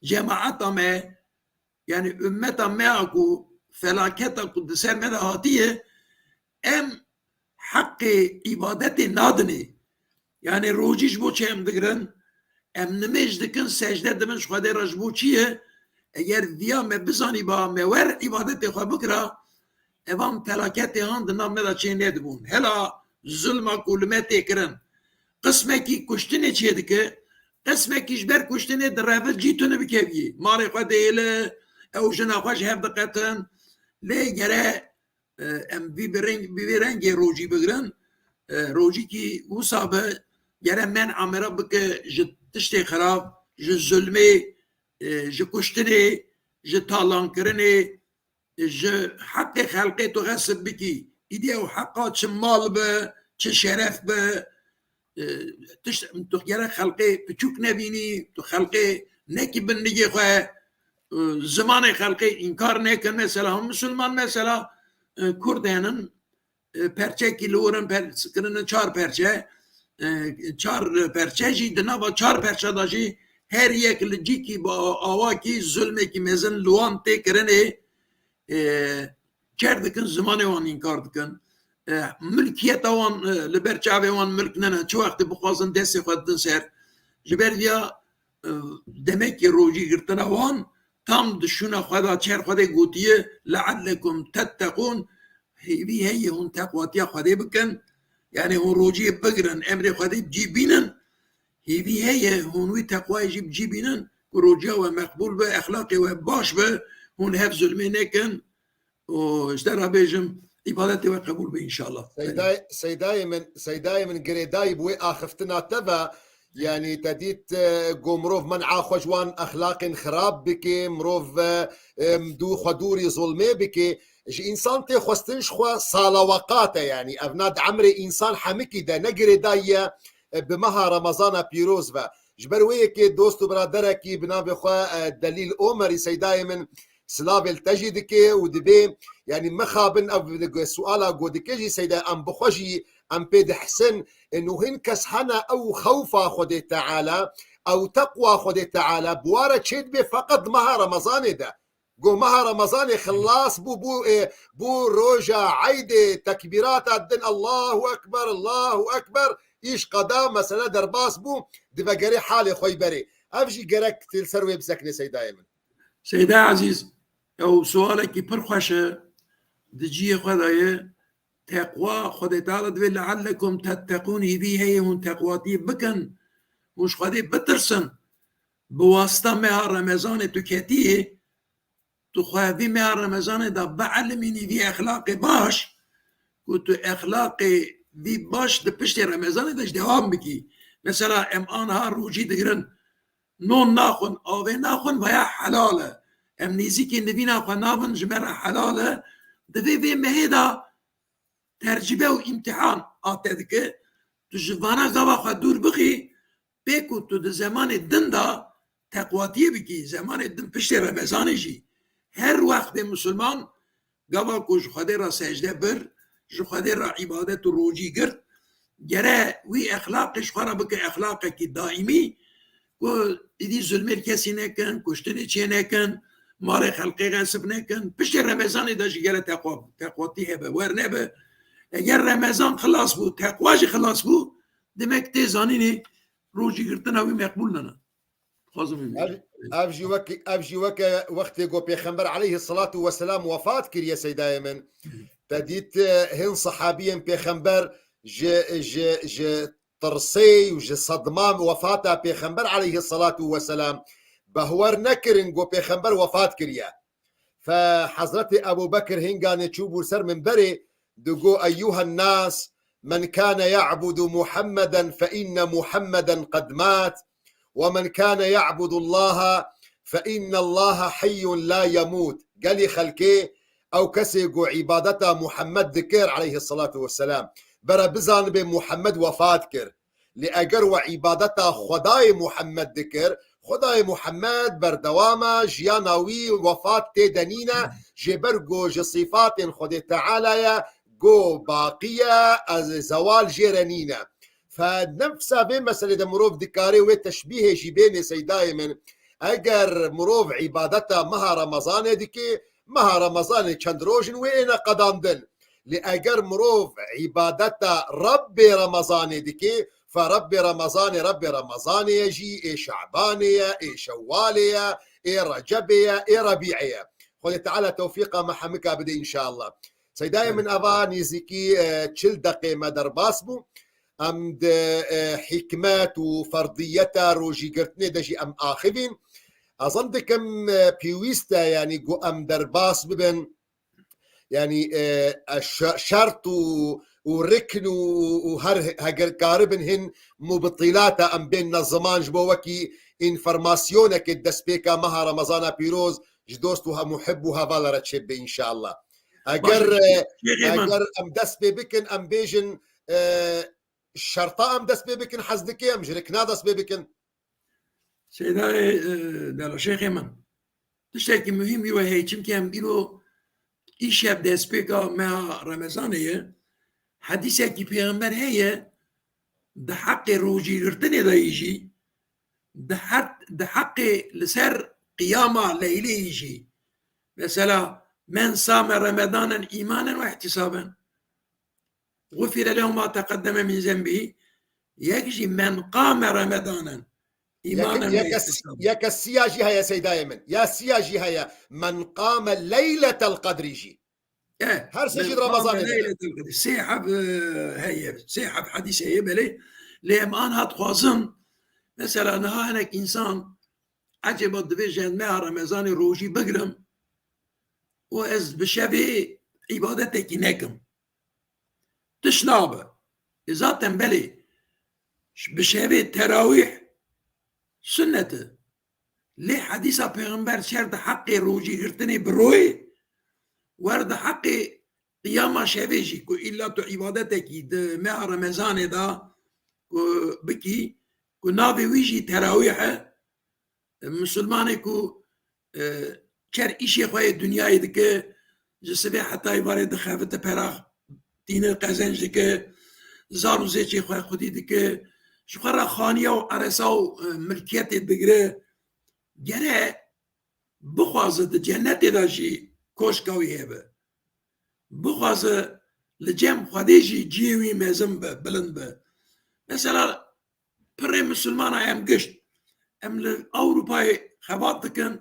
cemaeta me, yani ummeta me a ku felaketa ku di ser me de hatiye, em heqê îbadetê nadinê. Yani rojî ji bo çi em digirin? Em nimêj dikin, secde dibin ji Xwedê re, ji bo çi ye? Eger viya me bizanîba, me wer îbadetê xwe bikira, evan felaketê han di nav me de çê nedibûn. Hela zulma ku li me tê kirin, qismekî kuştinê çê dike, qismekî ji ber kuştinê direve cî tune bikeviyê. Malê xwe dihêle, ew jina xwe ji hev diqetin. Lê gere, e, em vî bi reng-, bi vî rengê rojî bigirin. E, rojîkî wisa be, gere men'a me re bike ji tiştê xirab, ji zulmê, e, ji kuştinê, ji talankirinê, ji heqê xelkê tu xesib bikî. Îdî ew heqa çi mal be, çi şeref be, e, tişt, tu gerek xelkê piçûk nebînî, tu xelkê nekî bin nigê xwe, e, zimanê xelkê înkar nekin. Mesela hûn misilman, mesela, e, kurd henin, e, perçekî li wir in per-, kirine çar perçe, e, çar perçe jî, di nava çar perçe de jî her yek li cîkî bi a-, awakî zulmekî mezin li wan tê kirinê, e, çer dikin, zimanê wan înkar dikin. E, milkiyeta wan, e, li ber çavê wan milk nene. Çi wextê bixwazin destê xwe didin ser. Ji ber viya, e, demekê rojî girtina wan tam di şûna xwe de, çer xwe de gotiye, "Leallekum tetteqûn", hêvî heye hûn teqwatiya Xwedê bikin. Yani hûn rojiyê bigirin, emrê Xwedê bi cî bînin. Hêvî heye hûn wî teqwayê jî bi cî bînin, ku rojiya we meqbûl be, exlaqê we baş be, hûn hev zulmê nekin. û ji te re bêjim, îbadetê we qebûl be înşallah. Seydayê, seydayê min, seydayê min girêdayî bi wê axiftina te ve, yanî te dît, e, ku mirov men'a xwe ji wan exlaqên xirab bike, mirov, e, em, dû xwe dûrî zulmê bike, ji însan tê xwestin ji xwe salaweqat e, yanî evna di emrê însan hemikî de ne girêdayî ye, e, bi meha Remezana pîroz ve. Ji ber wê yekê dost û biraderekî bi navê xwe, e, Delîl Omerî, Seydayê min, silavê li te jî dike û dibê, yanî mixabin ev suala ku dike jî, Seyda, em bi xwe jî em pê dihisin, e, û hin kes hene ew xewfa Xwedê Teala, ew teqwa Xwedê Teala bi wa re çêdibe feqet di meha Remezanê de. Go meha Remezanê xilas bû, bû, e, bû roja eydê, tekbîrata din, Allahu Ekber, Allahu Ekber, îş qeda, mesele derbas bû, divegerê halê xwe yî berê. Ev jî gerek tu li ser wê bisekine, Seydayê min. Seyda Ezîz, ew sualekî pir xweş e, di cihê xwe de ye. Teqwa, Xwedê Teala divê "leallekum tetteqûn", hîvî heye hûn teqwatî bikin, hûn ji Xwedê bitirsin. Bi wasita meha Remezanê tu ketiyê, tu xwe vî meha Remezanê de bielmînî vî exlaqê baş, ku tu exlaqê vî baş di piştê Remezanê de ji dewam bikî. Mesela em aniha rojî digirin, non naxwin, avê naxwin, veya helal e. Em nêzîkî nivîna xwe nabin, ji me re helal e. Divê vê mehê de tercibe û îmtihan a te dike, tu ji vana gava xwe dûr bixî, pê ku tu di zemanê din de teqwatiyê bikî, zemanê din piştê Remezanê jî, her wextê misilman gava ku ji Xwedê re secde bir, ji Xwedê re îbadet û rojî girt, gere wî exlaqê ji xwe re bike exlaqekî daîmî, ku îdî zulmê li kesî nekin, kuştinê çê nekin, malê xelkê xesib nekin. Piştê Remezanê de jî gere teqwa, teqwatî hebe, wer nebe. Eger Remezan xilas bû, teqwa jî xilas bû, demek tê zanînê rojîgirtina wî meqbûl nana. Dixwazim wî Ev, bêjim. Ev jî wek, ev jî weke wextê ku Pêxember aleyhisselatu vesselam wefat kiriye, Seydayê min. Te dît, e, hin sahabiyên Pêxember ji, ji, ji tirsê û ji sedma wefata Pêxember aleyhisselatu vesselam behwer nekirin ku Pêxember wefat kiriye. Fe Hezretê Ebu Bekir hinganê çûbû ser minberê, digo, "Eyyuha nnas, men kane ya'budu Muhammeden fe inne Muhammeden qed mat, ve men kane ya'budu Allaha fe inne Allaha hayyun la yemut." Gelî xelkê, ew kesê ku îbadeta Muhammed dikir, aleyhisselatu vesselam, bere bizanibe Muhammed wefat kir. Lê eger we îbadeta Xwedayê Muhammed dikir, Xwedayê Muhammed berdewam e, jiyana wî wefat tê de nîne, jê ber ku ji sîfatên Xwedê Teala ye, ku baqî ye, ez, zewal jê re nîne. Fe nefsa vê meselê de mirov dikare wê teşbîhê jî bênê, Seydayê min. Eger mirov îbadeta meha Remezanê dike, meha Remezanê çend roj in wê êne qedandin. Lê eger mirov îbadeta Rebbê Remezanê dike, fe Rebbê Remezanê, Rebbê Remezanê ye jî, ê Şebanê ye, ê Şewalê ye, ê Recebê ye, ê Rebî'ê ye. Xwedê Teala tewfîqa me hemika bide înşallah. Seydayê min, eva nêzîkî, e, çil deqê me derbas bû. Em di, e, hikmet û ferdiyeta rojîgirtinê de jî em axivîn. Ez zan dikim, e, pêwîst e, yanî ku em derbas bibin. Yanî, e, e, şe-, şert û, û rikn û, û her he-, heger karibin hin mubtilata em bên ne ziman ji bo wekî înformasyonekê destpêka meha Remezana pîroz ji dost û he-, muhib û hevala re çêbibe înşallah. Eger, Baş e, e, Şêxê min. Eger em dest pê bikin, em bêjin, e, şerta em dest pê bikin, hez dike em ji rikna dest pê bikin. Seydayê, e, Dela Şêxê min. Tiştekî muhîm wî we heye, çimkî em îro îşev destpêka meha Remezanê ye. Hedîsekî Pêxember heye, di heqê rojîgirtinê de yî jî, di her, di heqê li ser qiyama Leylê yî jî. Mesela, "Men same Remedanen îmanen ve ihtisaben, gufire lehu ma teqeddeme min zenbihî." Yek jî, "Men qame Remedanen îmanen ve ihtisaben." Yeke siya jî heye, Seydayê min. Ya siya jî heye. "Men qame leyletel qedrî" jî. Eh, her sê jî di Remezanê de. Leyletel Qedr. Sê heb, e, heye. Sê heb hedîs heye, belê. Lê em aniha dixwazim, mesela niha hinek însan, ecêba divê ji meha Remezanê rojî bigrim û ez bi şevê îbadetekî nekim. Tiş nabe. E, zaten belê, ş-, bi şevê terawîh sunnet e. Lê hedîsa Pêxember şer di heqê rojîgirtinê bi royê, wer di heqê qiyama şevê jî, ku îlla tu îbadetekî di meha Remezanê de ku bikî, ku navê wî jî terawîh e. Misilmanê ku, e, çer îşê xwe yê dinyayê dike, ji sibê heta êvarê dixevite perax, tînin qezenc dike, zar û zêçê xwe xwedî dike, ji xwe re xaniya û eresa û, e, milkiyetê digire, gere bixwaze di cennetê de jî koşka wî hebe. Bixwaze li cem Xwedê jî cihê wî mezin be, bilind be. Mesela pirê misilmana em gişt, em li Ewropayê xebat dikin,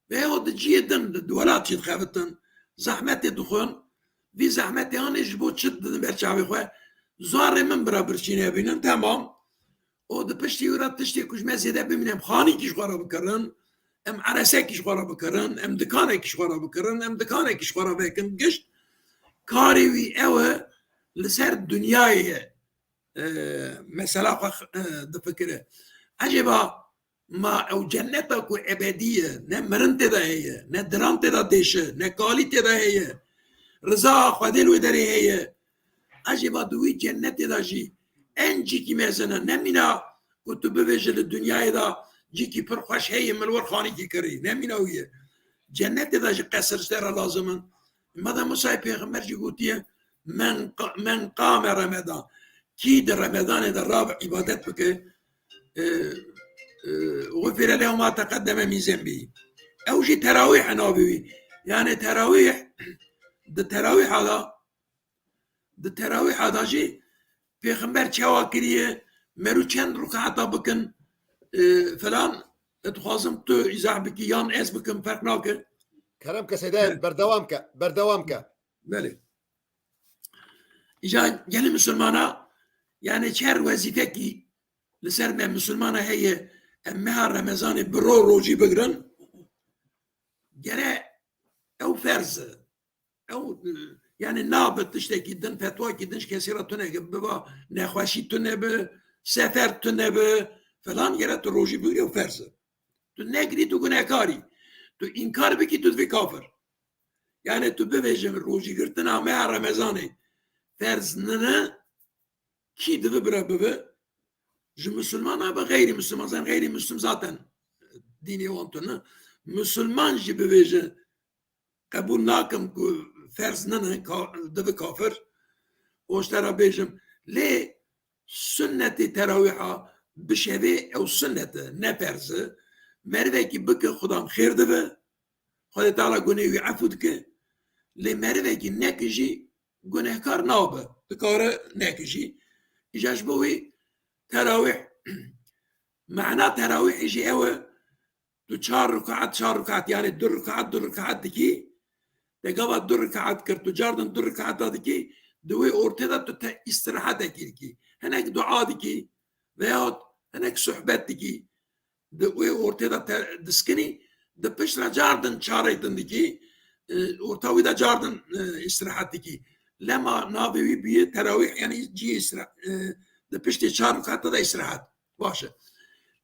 veya di cihê din, di welat jî dixebitin, zehmetê dixwin, vî zehmetê anê ji bo çi didin ber çavê xwe? Zarê min bira birçî nebînin, temam. Û di piştî wî re tiştê ku ji me zêde bimîne, em xanîkî ji xwe re bikirin, em eresekî ji xwe re bikirin, em dikanekî ji xwe re bikirin, em dikanekî ji xwe re vekin. Gişt karê wî ew e, li ser dinyayê ye. E, mesela xwe, e, difikire. Ecêba ma ew cenneta ku ebedî ye, ne mirin tê de heye, ne diran tê de dêşe, ne kalî tê de heye, riza Xwedê li wê derê heye, ecêba di wî cennetê de jî en cîkî mezin e, ne mîna ku tu bibêje li dinyayê de cîkî pir xweş heye, min li wir xanîkî kirî, ne mîna wî ye. Cennetê de jî qesir ji te re lazim in. Madem Musayê pêxember jî gotiye, "Men qa-, men qame Remedan." Kî di Remedanê de rabe îbadet bike, e, e, "Gufire lehu ma teqeddeme min zenbî." Ew jî terawîh e navê wî. Yani terawîh, di terawîha de, di terawîha de jî pêxember çawa kiriye, merû çend rukata bikin, e, falan, e, dixwazim tu îzah bikî yan ez bikim, ferq nake. Kerem ke Seyda, berdewam ke, berdewam ke. Belê. Îca gelî misilmana, yani çer wezîfekî li ser me misilmana heye, em meha Remezanê bi ro rojî bigirin, gere ew ferz e. Ew, yani nabe tiştekî din, fetwakî din ji kesê re tune ke, biba nexweşî tune bi, sefer tune bi, falan, gere tu rojî bigirî, ew ferz e. Tu negirî, tu gunehkar î. Tu înkar bikî, tu divî kafir. Yani tu bibêje rojîgirtina meha Remezanê ferz nine, kî divi bira bibi? Ji misilmana be xeyrî misilman, zaten xeyrî misilm zaten dînê wan tune. Misilman jî bibêje qebûl nakim ku ferz nine, ka-, divi kafir. Û ji te re bêjim, lê sunnetê terawîha bi şevê ew sunnet e, ne ferz e. Merivekî bike, Xudan xêr dibe, Xwedê Teala gunê wî efû dike. Lê merivekî neke jî gunehkar nabe, dikare neke jî. Îja ji bo wî terawîh, mana terawîhê jî ew e, tu çar rikaat, çar rikaat, yani du rikaat, du rikaat dikî, te gava du rikaat kir, tu cardin du rikaata dikî, di wê ortê de tu te îstirahetekî dikî. Hinek dua dikî veyahut hinek sohbet dikî. Di wê ortê de te diskinî, di pişt re cardin çarê din dikî, e, orta wî de cardin, e, îstirahet dikî. Lema navê wî bûye terawîh, yani cihê îstira-, e, di piştê çar rikaata de îstirahet. Baş e.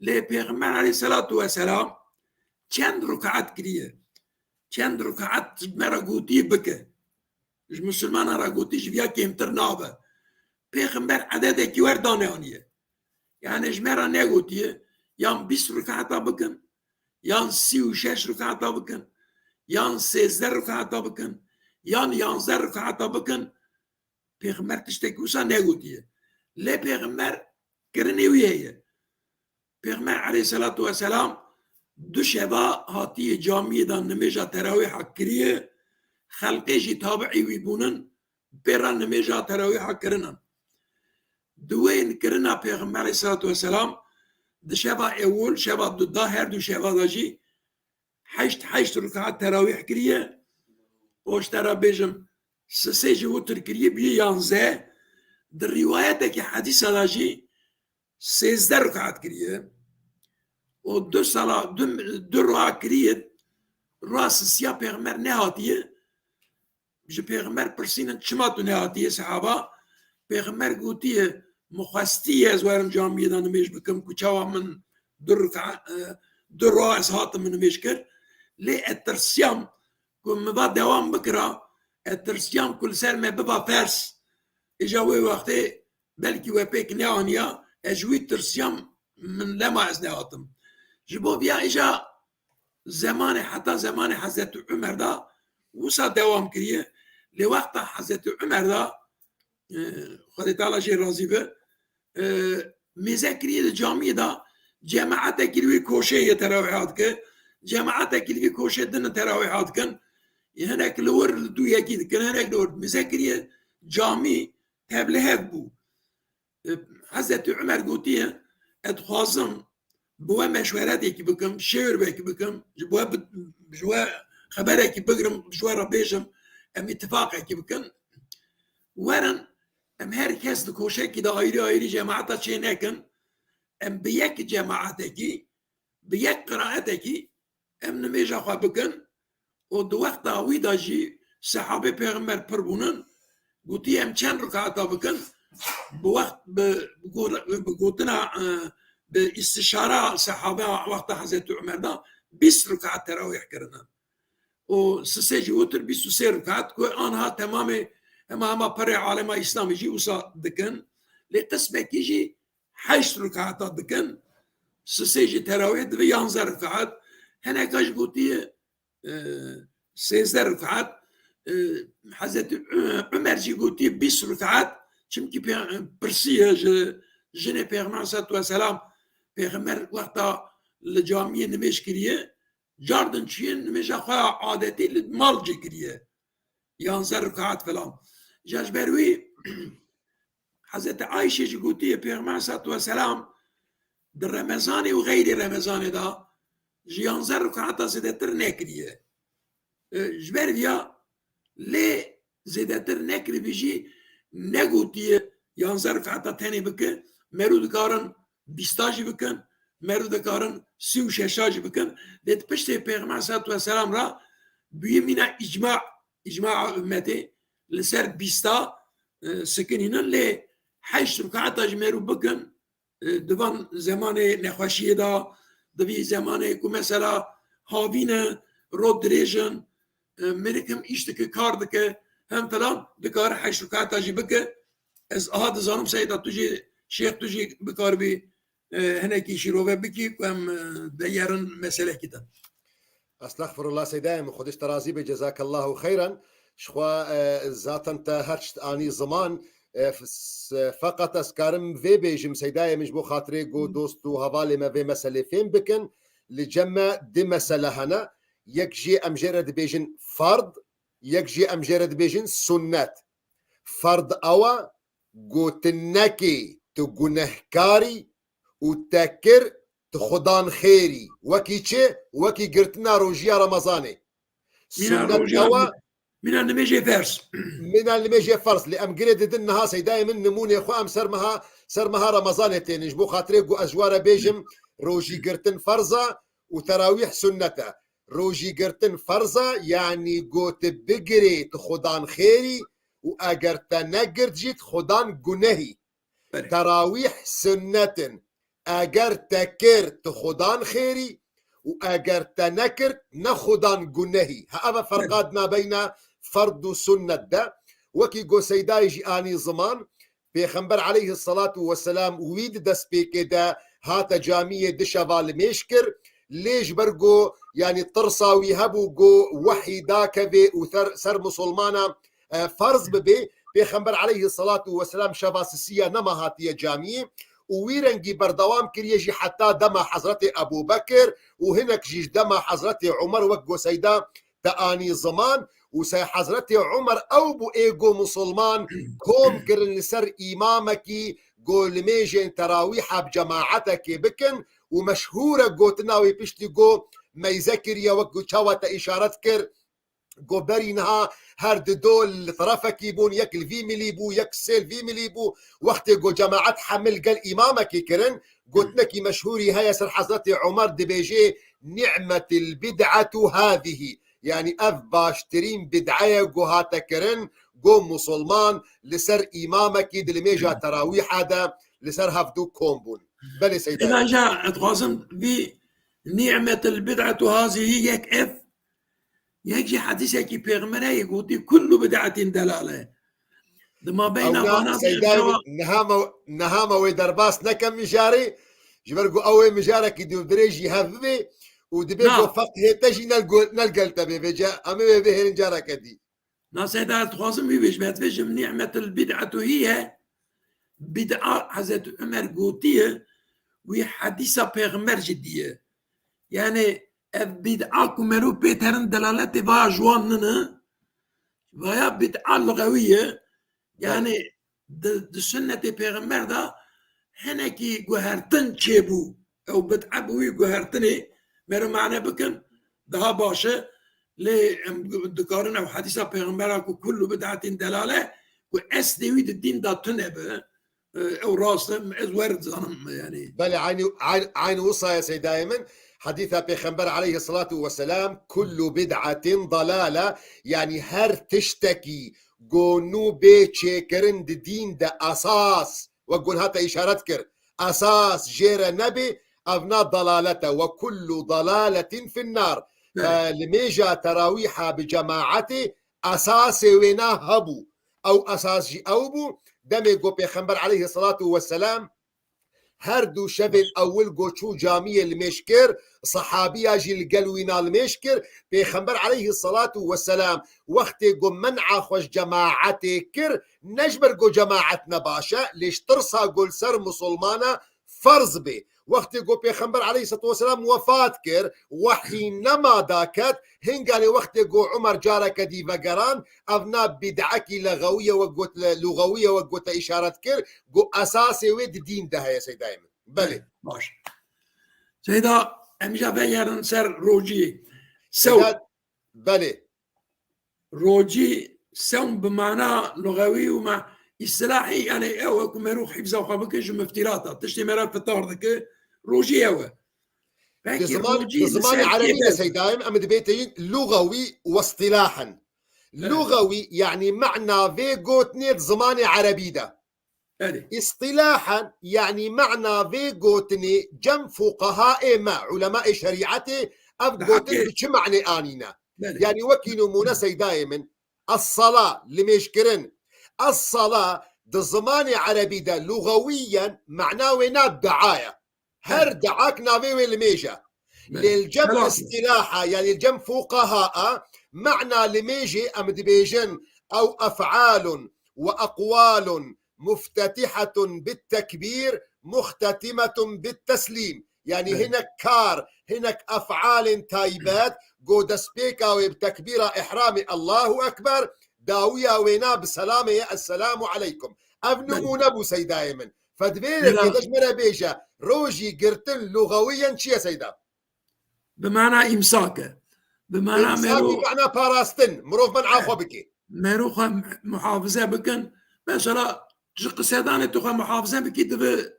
Lê Pêxember aleyhisselatu vesselam çend rikaat kiriye? Çend rikaat me re gotiye bike? Ji misilmanan re gotî ji viya kêmtir nabe. Pêxember ededekî wer daneaniye. Yani ji me re negotiye, yan bîst rikaata bikin, yan sî û şeş rikaata bikin, yan sêzdeh rikaata bikin, yan yanzdeh rikaata bikin. Pêxember tiştekî wisa negotiye. Lê Pêxember kirinê wî heye. Pêxember aleyhisselatu vesselam du şeva hatiye camiyê de nimêja terawîha kiriye, xelqê jî tabiî wî bûnin, pê re nimêja terawîha kirinin. Di wê kirina Pêxember aleyhisselatu vesselam di şeva ewil, şeva duda, her du şeva de jî heşt, heşt rikaat terawîh kiriye. Û ji te re bêjim, sisê jî witir kiriye, bûye yanzdeh. Di rîwayetekî hedîsa de jî sêzdeh rikaat kiriye. Û du sala, du, du roja kiriye, roja sisiya Pêxember nehatiye. Ji Pêxember pirsînin, çima tu nehatiye sehaba? Pêxember gotiye, min xwestiye ez werim camiyê de nimêj bikim, ku çawa min du rika-, e, du roja ez hatim min nimêj kir. Lê ez tirsiyam ku min va dewam bikira, ez tirsiyam ku li ser me biba ferz. Îja wê wextê belkî we pêk neaniya, ez ji wî tirsiyam, min lema ez nehatim. Ji bo viya îja zemanê, heta zemanê Hezretî Umer da wisa dewam kiriye. Lê wexta Hezretî Umer da, e, Xwedê Teala jê razî be, e, mêze kiriye di camiyê de, cemaetekî li wî koşê yê terawîha dike, cemaetekî li vî koşê din terawîha dikin, hinek li wir li dû yekî dikin, hinek li wir mêze kiriye camî tevlihev bû. E, Hezretî Umer gotiye, ez dixwazim bi we meşweretekî bikim, şêwirvekî bikim, ji bo we bi-, ji we xeberekî bigrim, ji we re bêjim, em îtifaqekî bikin. Werin, em her kes di koşekî de ayrî ayrî cemaeta çê nekin, em bi yek cemaetekî, bi yek qiraetekî em nimêja xwe bikin û di wexta wî de jî sehabê Pêxember pir bûnin, gotî, em çend rikaeta bikin? Bi wext, bi, bi go-, bi gotina, e, bi îstişara sehabe wexta Hezretî Umer de bîst rikaet terawîh kirine. Û sisê jî witir bîst û sê rikaet ku anha temamê hema hema perê alema Îslamê jî wisa dikin. Lê qismekî jî heşt rikaeta dikin. Sisê jî terawîh dibe yanze rikaet. Hineka jî gotiye, e, sêzdeh rikaet. E, Hezretî Ü-, Umer jî gotiye bîst rikaet. Çimkî pê-, pirsiye ji jinê Pêxember aleyhisselatu vesselam, Pêxember wexta li camiyê nimêj kiriye, cardin çûye nimêja xwe ya adetî li mal cê kiriye. Yanze rikaet filan. Ja ji ber wî Hezretî Ayşe jî gotiye, Pêxember aleyhisselatu vesselam di Remezanê û xeyrê Remezanê de ji yanze rikaeta zêdetir nekiriye. E, ji ber viya lê zêdetir nekiribî jî negotiye yanze rikaeta tenê bike, merû dikarin bîsta jî bikin, merû dikarin sî û şeşa jî bikin. Lê di piştê Pêxember aleyhisselatu vesselam re bûye mîna îcma, îcmaa ummetê li ser bîsta, e, sikinînin. Lê heşt rikaeta jî merû bikin, e, di van zemanê nexweşiyê de, di vî zemanê ku mesela havîn e, rot dirêj in, e, minik hem îş dike, kar dike, hem filan, dikare heşt rikaeta jî bike. Ez aha dizanim Seyda, tu jî, Şêx, tu jî bikaribî, e, hinekî şîrove bikî ku em, e, deyerin meselekî din. Estexfirullah Seydayê min, Xwedê ji te razî be, cezakallahu xeyran. Ji xwe, e, zaten te her tişt anî ziman, e, f-, s-, feqet ez karim vê bêjim, Seydayê min, ji bo xatirê ku dost û hevalê me vê meselê fêm bikin, li cem me di mesele hene. Yek jê em jê re dibêjin ferd, yek jê em jê re dibêjin sunnet. Ferd ew e, gotinekê tu gunehkar î û te kir, tu xudan xêr î. Wekî çi? Wekî girtina rojiya Remezanê. Mîna Sunnet rojiya ew e, mîna nimêjê ferz. Mîna nimêjê ferz. Lê em girê didin niha Seydayê min nimûnê xwe em ser meha, ser meha Remezanê tênin. Ji bo xatirê ku ez ji we re bêjim, rojî girtin ferz e û terawîh sunnet e. Rojî girtin ferz e, yanî ku tu bigirê, tu xudan xêr î û eger te negirt jî, tu xudan guneh î. Belê. Terawîh sunnet in. Eger te kir, tu xudan xêr î û eger te nekir, ne xudan guneh î. Ha, ev e ferqa di nabeyna ferd û sunnet de. Wekî ku Seydayê jî anî ziman, Pêxember aleyhisselatu vesselam wî di destpêkê de hate camiyê, di şeva limêj kir. Lê ji ber ku, yanî, tirsa wî hebû ku wehî dakeve û ser, ser misilmana, e, ferz bibe, Pêxember aleyhisselatu vesselam şeva sisiya nema hatiye camiyê û wî rengî berdewam kiriye jî heta dema Hezretê Ebû Bekir û hinek jî ji dema Hezretê Umer, wek ku Seyda te anî ziman, û se Hezretê Umer ew bû ê ku misilman kom kirin li ser îmamekî ku limêjên terawîha bi cemaetekê bikin û meşhûr e gotina wî piştî ku meyze kiriye, wek ku çawa te îşaret kir, ku berî niha her di do li terefekî bûn, yek li vî milî bû, yek sê li vî milî bû. Wextê ku cemaet hemil gel îmamekî kirin, gotinekî meşhûrî heye ser Hezretê Umer, dibêje, "Ni'metil bid'etu hâzihî." Yanî ev baştirîn bid'e ye ku hate kirin, ku musulman li ser îmamekî di limêja terawîha de li ser hevdû kom bûn. Belê Seyda. Seyda, ez dixwazim vî "Ni'metil bid'etu hâzihî" yek ev, yek jî hedîsekî pêxemberê ye, gotî, "Kullu bid'etin delale." Di mabeyna Ewna vana Seyda, niha me, niha me wê derbas nekem mijarê. Ji ber ku ew ê mijarekî dûvdirêj jî hev bibe û dibê Na. ku feqhê te jî ne li go-, ne li gel te bê. Vêce em ê wê bihêlin careke dî. Na Seyda, ez dixwazim wî bêjim, ez dibêjim nî'metul bid'etu hiye, bid'a Hezretî Umer gotiye, wî hedîsa Pêxember jî diye. Yani ev bid'a ku merû pê terin delaletê vaya ji wan nine, vaya bid'a luxewî ye. Yani di, di sunnetê Pêxember de hinekî guhertin çêbû. Ew bid'a bi wî guhertinê mero mane bikin, daha baş e. Lê em dikarin ew hedîsa Pêxembera ku kullu bid'etin delale, ku eslê wî di dîn de tune be, e, ew rast e, ez wer dizanim yani. Belê, aynî, aynî, aynî wisa ye Seydayê min. Hedîsa Pêxember aleyhissalatu vesselam, "Kullu bid'atin dalale", yani her tiştekî ku nû bê çêkirin di dîn de esas, wek ku hate îşaret kir, esas jê re nebê, ev na dalalet e, "Ve kullu dalaletin finnar." Evet. E, limêja terawîha bi cemaetê esasê wêna hebû. Ew esas jî ew bû, demê ku Pêxember aleyhissalatu vesselam her du şevên ewil ku çû camiyê limêj kir, sehabiya jî li gel wîna limêj kir. Pêxember aleyhissalatu vesselam wextê ku men'a xwe ji cemaetê kir, ne ji ber ku cemaet ne baş e, lê ji tirsa ku li ser misilmana ferz bê. Wextê ku Pêxember aleyhissalatu vesselam wefat kir, wehî nema daket, hinganê wextê ku Umer careke dî vegeran, ev na bid'ekî lexewî ye, wek got, luxewî ye, wek got te îşaret kir, ku esasê wê di dîn de heye, Seydayê min. Belê. Baş. Seyda, em îja vegerin ser rojiyê. Sew. Seyda, belê. Rojî, sewm bi mana luxewî û ma-, îstilahî, yani ew e ku merû hifza xwe bike ji miftirata. Tiştê me re fitar dike, rojî ew e. Di Peki ziman, rojî di li zimanê ser kê erebî de berz e? Seydayê min, em dibêteyîn luxewî û îstilahen. Evet. Luxewî, yani mana vê gotinê di zimanê erebî de. Erê. Îstilahen, yani mana vê gotinê cem fuqahaê me, ulemaê şerîetê, ev Daha gotin kê- bi çi manê anîne? Belê. Yani wekî nimûne Seydayê min, es-sala, limêjkirin. Es-sala di zimanê erebî de luxewiyen mana wê na dua ye. Her Evet. duak navê wê limêj e. Belê. Lê li cem Helal olsun. îstilaha, yani li cem fuqaha, mana limêjê em dibêjin, ew ef'alun ve eqwalun muftetihatun bit tekbîr, muhtetimatun bit teslîm. Yani Evet. hinek kar, hinek ef'alên taybet, ku destpêka wê bi tekbîra ihramê Allahu Ekber, dawiya wêna bi selamê ye, Esselamu aleykum. Ev Belê. nimûne bû Seydayê min. Fedvêrekê Helal. de ji me re bêje, rojî girtin luxewiyen çi ye Seyda? Bi mana îmsak e. Bi mana Îmsak mero-, bi mana parastin. Mirov men'a Evet. xwe bike. Mero xwe muhafize bikin. Mesela ji qisedanê tu xwe muhafize bikî dibe,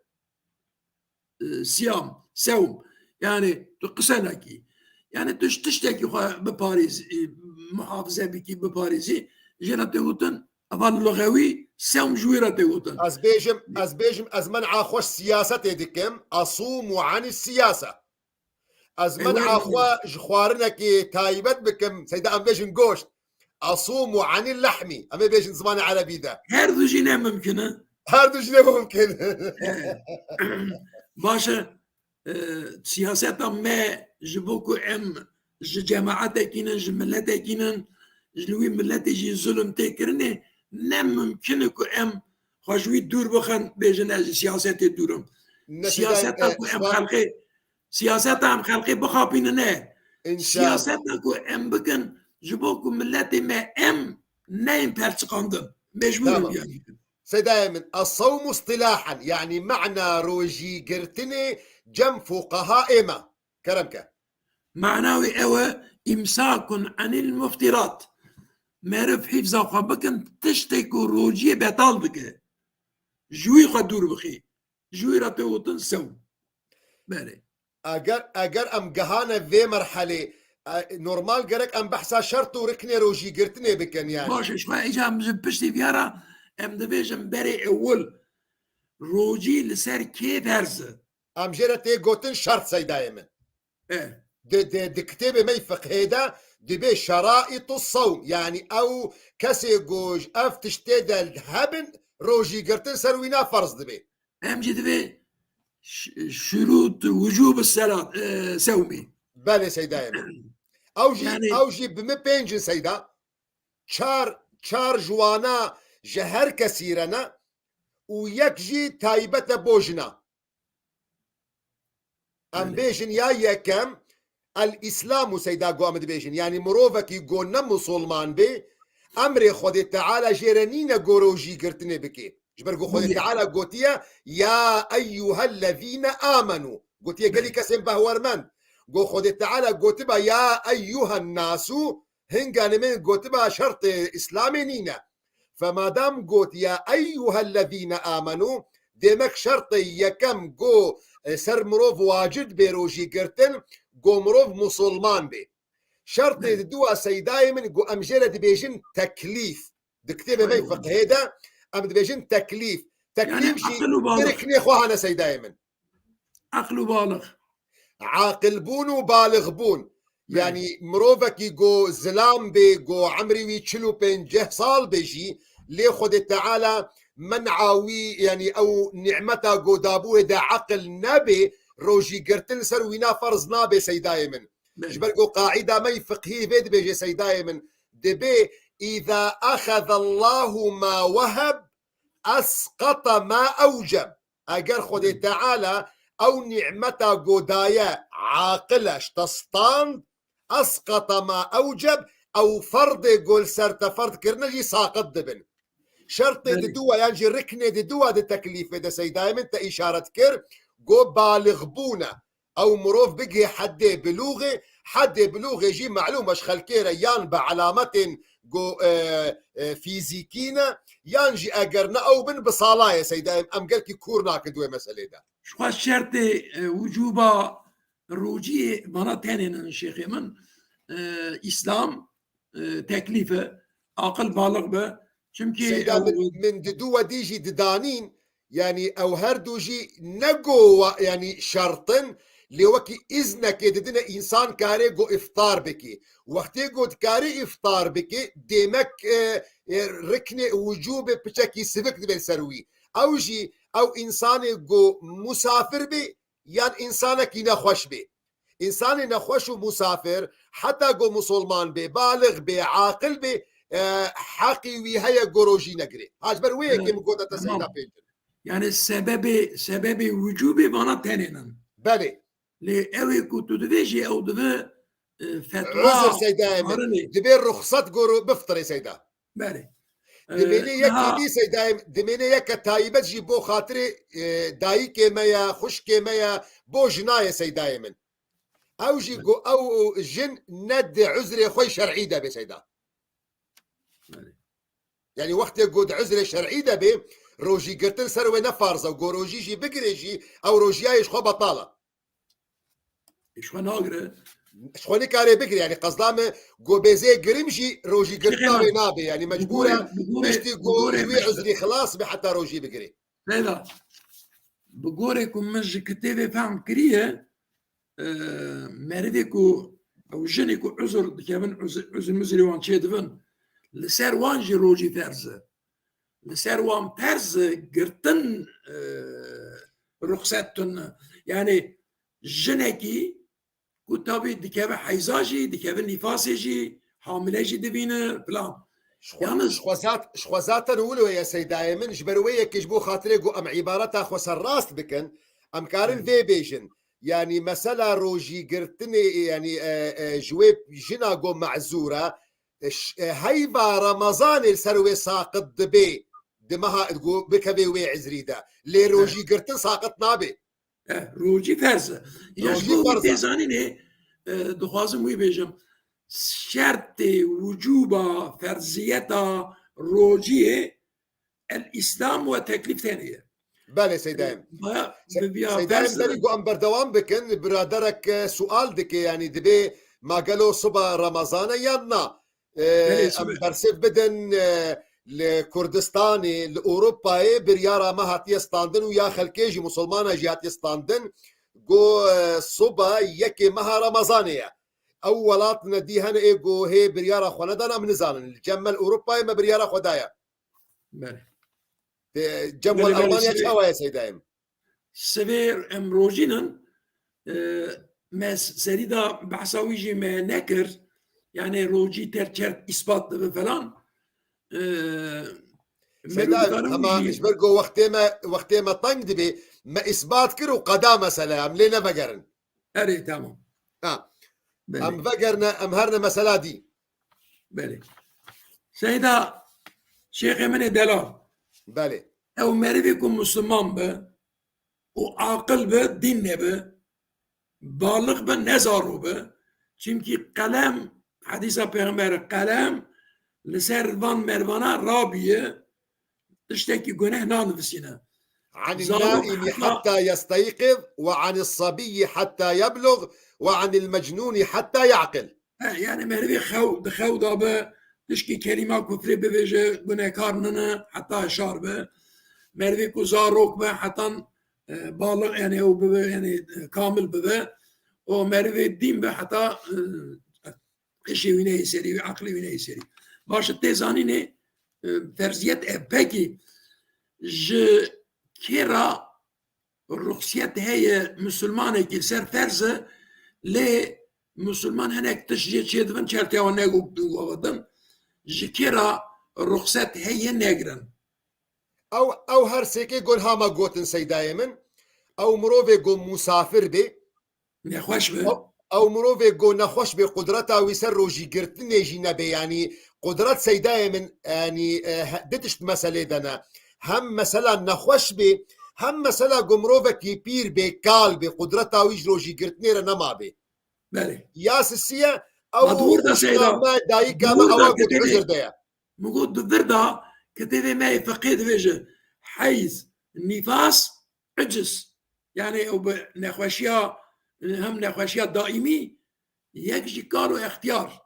e, siyam, sewm. Yani tu qise nekî. Yani tu ji tiştekî xwe biparêzî, e, muhafize bikî, biparêzî. Jê re tê gotin, eva luxewî sewm ji wî re tê gotin. Ez bêjim, ez bêjim, ez men'a xwe siyasetê dikim. Asûmu anî siyase. Ez Ê, men'a wê xwe ji xwarinekê taybet bikim, Seyda, em bêjin goşt. Asûmu anî lehmî. Em ê bêjin zimanê erebî de. Her du jî ne mimkin e. Her du jî ne mimkin. E, baş e, e, siyaseta me ji bo ku em ji cemaetekî nin, ji miletekî nin, ji li wî miletê jî zulm tê kirinê, ne mimkin e ku em xwe ji wî dûr bixin, bêjin ez ji siyasetê dûr im. Ne Seyda, Siyaseta e, ku em xwe- xelkê, siyaseta em xelkê bixapînin e. İnşallah. Siyaseta ku em bikin, ji bo ku miletê me em neyên perçiqandin. Mecbûr in Tamam. yani. Seydayê min, es-sawmu istilahen, yani mana rojî girtinê cem fuqahaê me. Kerem ke. Mana wî ew e, îmsakun anil muftirat. Meriv hîfza xwe bikin, tiştê ku rojiyê betal dike. Ji wî xwe dûr bixî. Ji wî re tê gotin sewm. Belê. Eger, eger em gehane vê merhelê, e, normal gerek em behsa şert û riknê rojî girtinê bikin yani. Baş e, ji xwe îca em ji piştî viyara em dibêjin berê ewil rojî li ser kê ferz e? Em jê re tê gotin şert Seydayê min. E. Di, di, di kitêbê me yê fiqhê de dibê şeraitu sawm. Yani ew kesê ku ji ev tiştê de hebin, rojî girtin ser wîna ferz dibe. Em jî divê ş-, şurût wucûb selat, e, sewmî. Belê, Seydayê min. Ew jî, Yani ew jî bi min pênc in, Seyda. Çar, çar ji wana ji her kesî re ne û yek jî taybet e bo jina. Em Belê. bêjin ya yekem, el Îslam û Seyda go em dibêjin. Yanî mirovekî go ne musulman bê, emrê Xwedê Teala jê re nîne go rojî girtinê bike. Ji ber ku Xwedê Belê. Teala gotiye, "Ya eyyuhellezîne amenû." Gotiye gelî Belê. kesên behwermend. Go Xwedê Teala gotiba, "Ya eyyuhen nasu", hinganê min gotiba şertê Îslamê nîne. Fe madam got, "Ya eyyuhellezîne amenû", demek şertê yekem go, e, ser mirov wacib bê rojî girtin, go mirov musulman bê. Şertê Belê. di dua Seydayê min go em jê re dibêjin teklîf. Di kitêbê me Eyvallah. fiqhê de em dibêjin teklîf. Teklîf Yani jî aqil û balig. riknê xwe hane Seydayê min. Aqil û balig. Aqilbûn û balixbûn. Belê. Yanî mirovekî go zilam bê, go emrî wî çil û pênceh sal bê jî, lê Xwedê Teala men'a wî, yanî ew nîmeta go dabû wê de aqil nebê, rojî girtin li ser wîna ferz nabê Seydayê min. Belê. Ji ber ku qaîda me yî fiqhî vê dibêje Seydayê min, dibê, "Îza exezallahu ma weheb, esqata ma ewceb." Eger Xwedê Belê. Teala ew nîmeta go daye aqil e, ji te stand, esqata ma ewceb, ew ferdê go li ser te ferd kirine jî saqit dibin. Şertê Belê. di dua yan jî riknê di dua di teklîfê de Seydayê min te îşaret kir, go balixbûn e. Ew mirov bigihê heddê bilûxê, heddê bilûxê jî melûm e ji xelkê re yan bi elametên go, e, e, fîzîkî ne, yan jî eger ne ew bin bi salayê Seydayê min, em gelkî kûr nakin di wê meselê de. Ji xwe şertê, e, wicûba rociyê vana tenê ne şêxê min, e, Îslam, e, teklîf e, aqil balix be. Çimkî Seyda ew min, min di du wedî jî didanîn, yanî ew her du jî ne go wa-, yanî şert in, lê wekî îznekê didine însan karê go îftar bikî. Wextê go dikarî îftar bikî, demek, e, e, riknê wicûbê piçekî sivik dibe li ser wî. Ew jî ew însanê go musafir bê, yan însanekî nexweş bê. Însanê nexweş û musafir, heta ku musulman bê, balix bê, aqil bê, e, heqî wî heye ku rojî negirê. Ha, ji ber wê yekê Evet, min gote te tamam. Seyda pêncin. Yani sebebê, sebebê wicûbê vana tenê nin. Belê. Lê ew ê ku tu divê jî ew dibe, e, fetwa Uzr Seydayê min. Dibê ruxsat ku ro-, biftirê Seyda. Belê. Dimênê Ee, yekî daha dî Seydayê, dimênê yeke taybet jî bo xatirê, e, dayikê me ye, xwişkê me ye, bo jina ye Seydayê min. Ew jî Belê. Go ew jin ne di uzrê xwe şer'î de bê Seyda. Belê. Yani wextê go di uzrê şer'î de bê, rojî girtin ser wê ne farz e. Go rojî jî bigirê jî, ew rojiya yê ji xwe betal e. Ji xwe nagire. Ji xwe nikare bigire, yani qezda me go bêzê girim jî rojî girtina wê nabe, yani mecbûr e, piştî go ji wê uzrî xilas be heta rojî bigire. Seyda, bi gorê ku min ji kitêbê fehm kiriye, e, merivê ku ew jinê ku uzr dikevin, uzr, uzr muzrê wan çêdibin, li ser wan jî rojî ferz e. Li ser wan ferz e girtin, e, ruxset tune. Yani jinekî ku tabî dikeve heyza jî, dikeve nîfasê jî, hamile jî dibîne filan. Ji xwe, Yalnız ji xwe zat-, ji xwe zaten wilo ye Seydayê min, ji ber wê yekê ji bo xatirê ku em îbareta xwe serrast bikin, em karin Hı. vê bêjin. Yani mesela rojî girtinê, yani, e, e, ji wê jina ku mezûr e, e, ş-, e, heyva Remezanê li ser wê saqit dibe, di meha ku bikeve wê izrî de. Lê Evet. rojî girtin saqit nabe. E, rojî ferz e. Ya ji Rojî bo wî ferz e. tê zanînê, e, dixwazim wî bêjim. Şertê wicûba ferziyeta rojiyê el-Îslam we teklîf tenê ye. Belê Seydayê min. Baya Se-, bi vî ya Seydayê min ferz e. Tenê ku em berdewam bikin, biraderek, e, sual dike, yani dibê ma gelo siba Remezan e yan na? E, Belê, em sibe. bersiv bidin, e, li Kurdistanê, li Ewropayê biryara me hatiye standin û ya xelkê jî, musulmana jî hatiye standin. Go, e, siba yekê meha Remezanê ye. Ew welat ne dî hene ê go hê biryara xwe nedan, em nizanin. Li cem me li Ewropayê me biryara xwe daye. Belê. Te-, cem Belê, we belê, Almanya sibe. çawa ye Seydayê min? sivê em rojînin, e, me serî da behsa wî jî me nekir. Yani rojî ter çert îspat dibe falan. E, Seyda, hema ji ber ku wextê me, wextê me teng dibe, me îspat kir û qeda mesele, em lê nevegerin. Erê, tamam. Ha. Belê. Em vegerine, em herine mesela dî. Belê. Seyda, şêxê min ê delal. Belê. Ew merivê ku Müslüman be û aqil be, din nebe, balık be, ne zaro be. Çimkî qelem, hedîsa Pêxember, qelem li ser van mervana rabiye, tiştekî guneh nanivisîne. عن النائم حتى يستيقظ، وعن الصبي حتى يبلغ، وعن المجنون حتى يعقل. He, yani merivê xew, di xew da be, tişkî kelîma kufrê bibêje, gunekar nine, heta şar be. Merivê ku zarok be, hetan, e, balig, yani ew bibe, yani, e, kamil bibe. O merivê dîn be, heta, e, qişê wî neyê serî, wî aqilê wî neyê serî. Baş e, tê zanînê, e, ferziyet ev. Pekî, ji kê ra ruxsiyet heye Musulmanekî ser ferz e, lê Musulman hinek tişt jê çêdibin, çertewa negotin. Ji kê ra ruxset heye negrin? Ew, ew her sêkê gon hama gotin seydayê min. Ew mirovê gon musafir bê. Nexweş be. Ew, ew mirovê got nexweş bê, qudreta wî ser rojî girtinê jî nebe. Yanî qudret seydayê min, yanî, e, he-, du tişt meselê de ne. Hem mesela nexweş bê, hem mesela got mirovekî pîr bê, kal bê, qudreta wî ji rojî girtinê re nema bê. Belê. Ya sisiye, ew xwişka me, dayika me, ewa got uzr de ye. Min got di vir de kitêbê me yê fiqhê dibêje, heyz, nîfas, iciz. Yani ew bi nexweşiya, hem nexweşiya daîmî, yek jî kal û extiyar.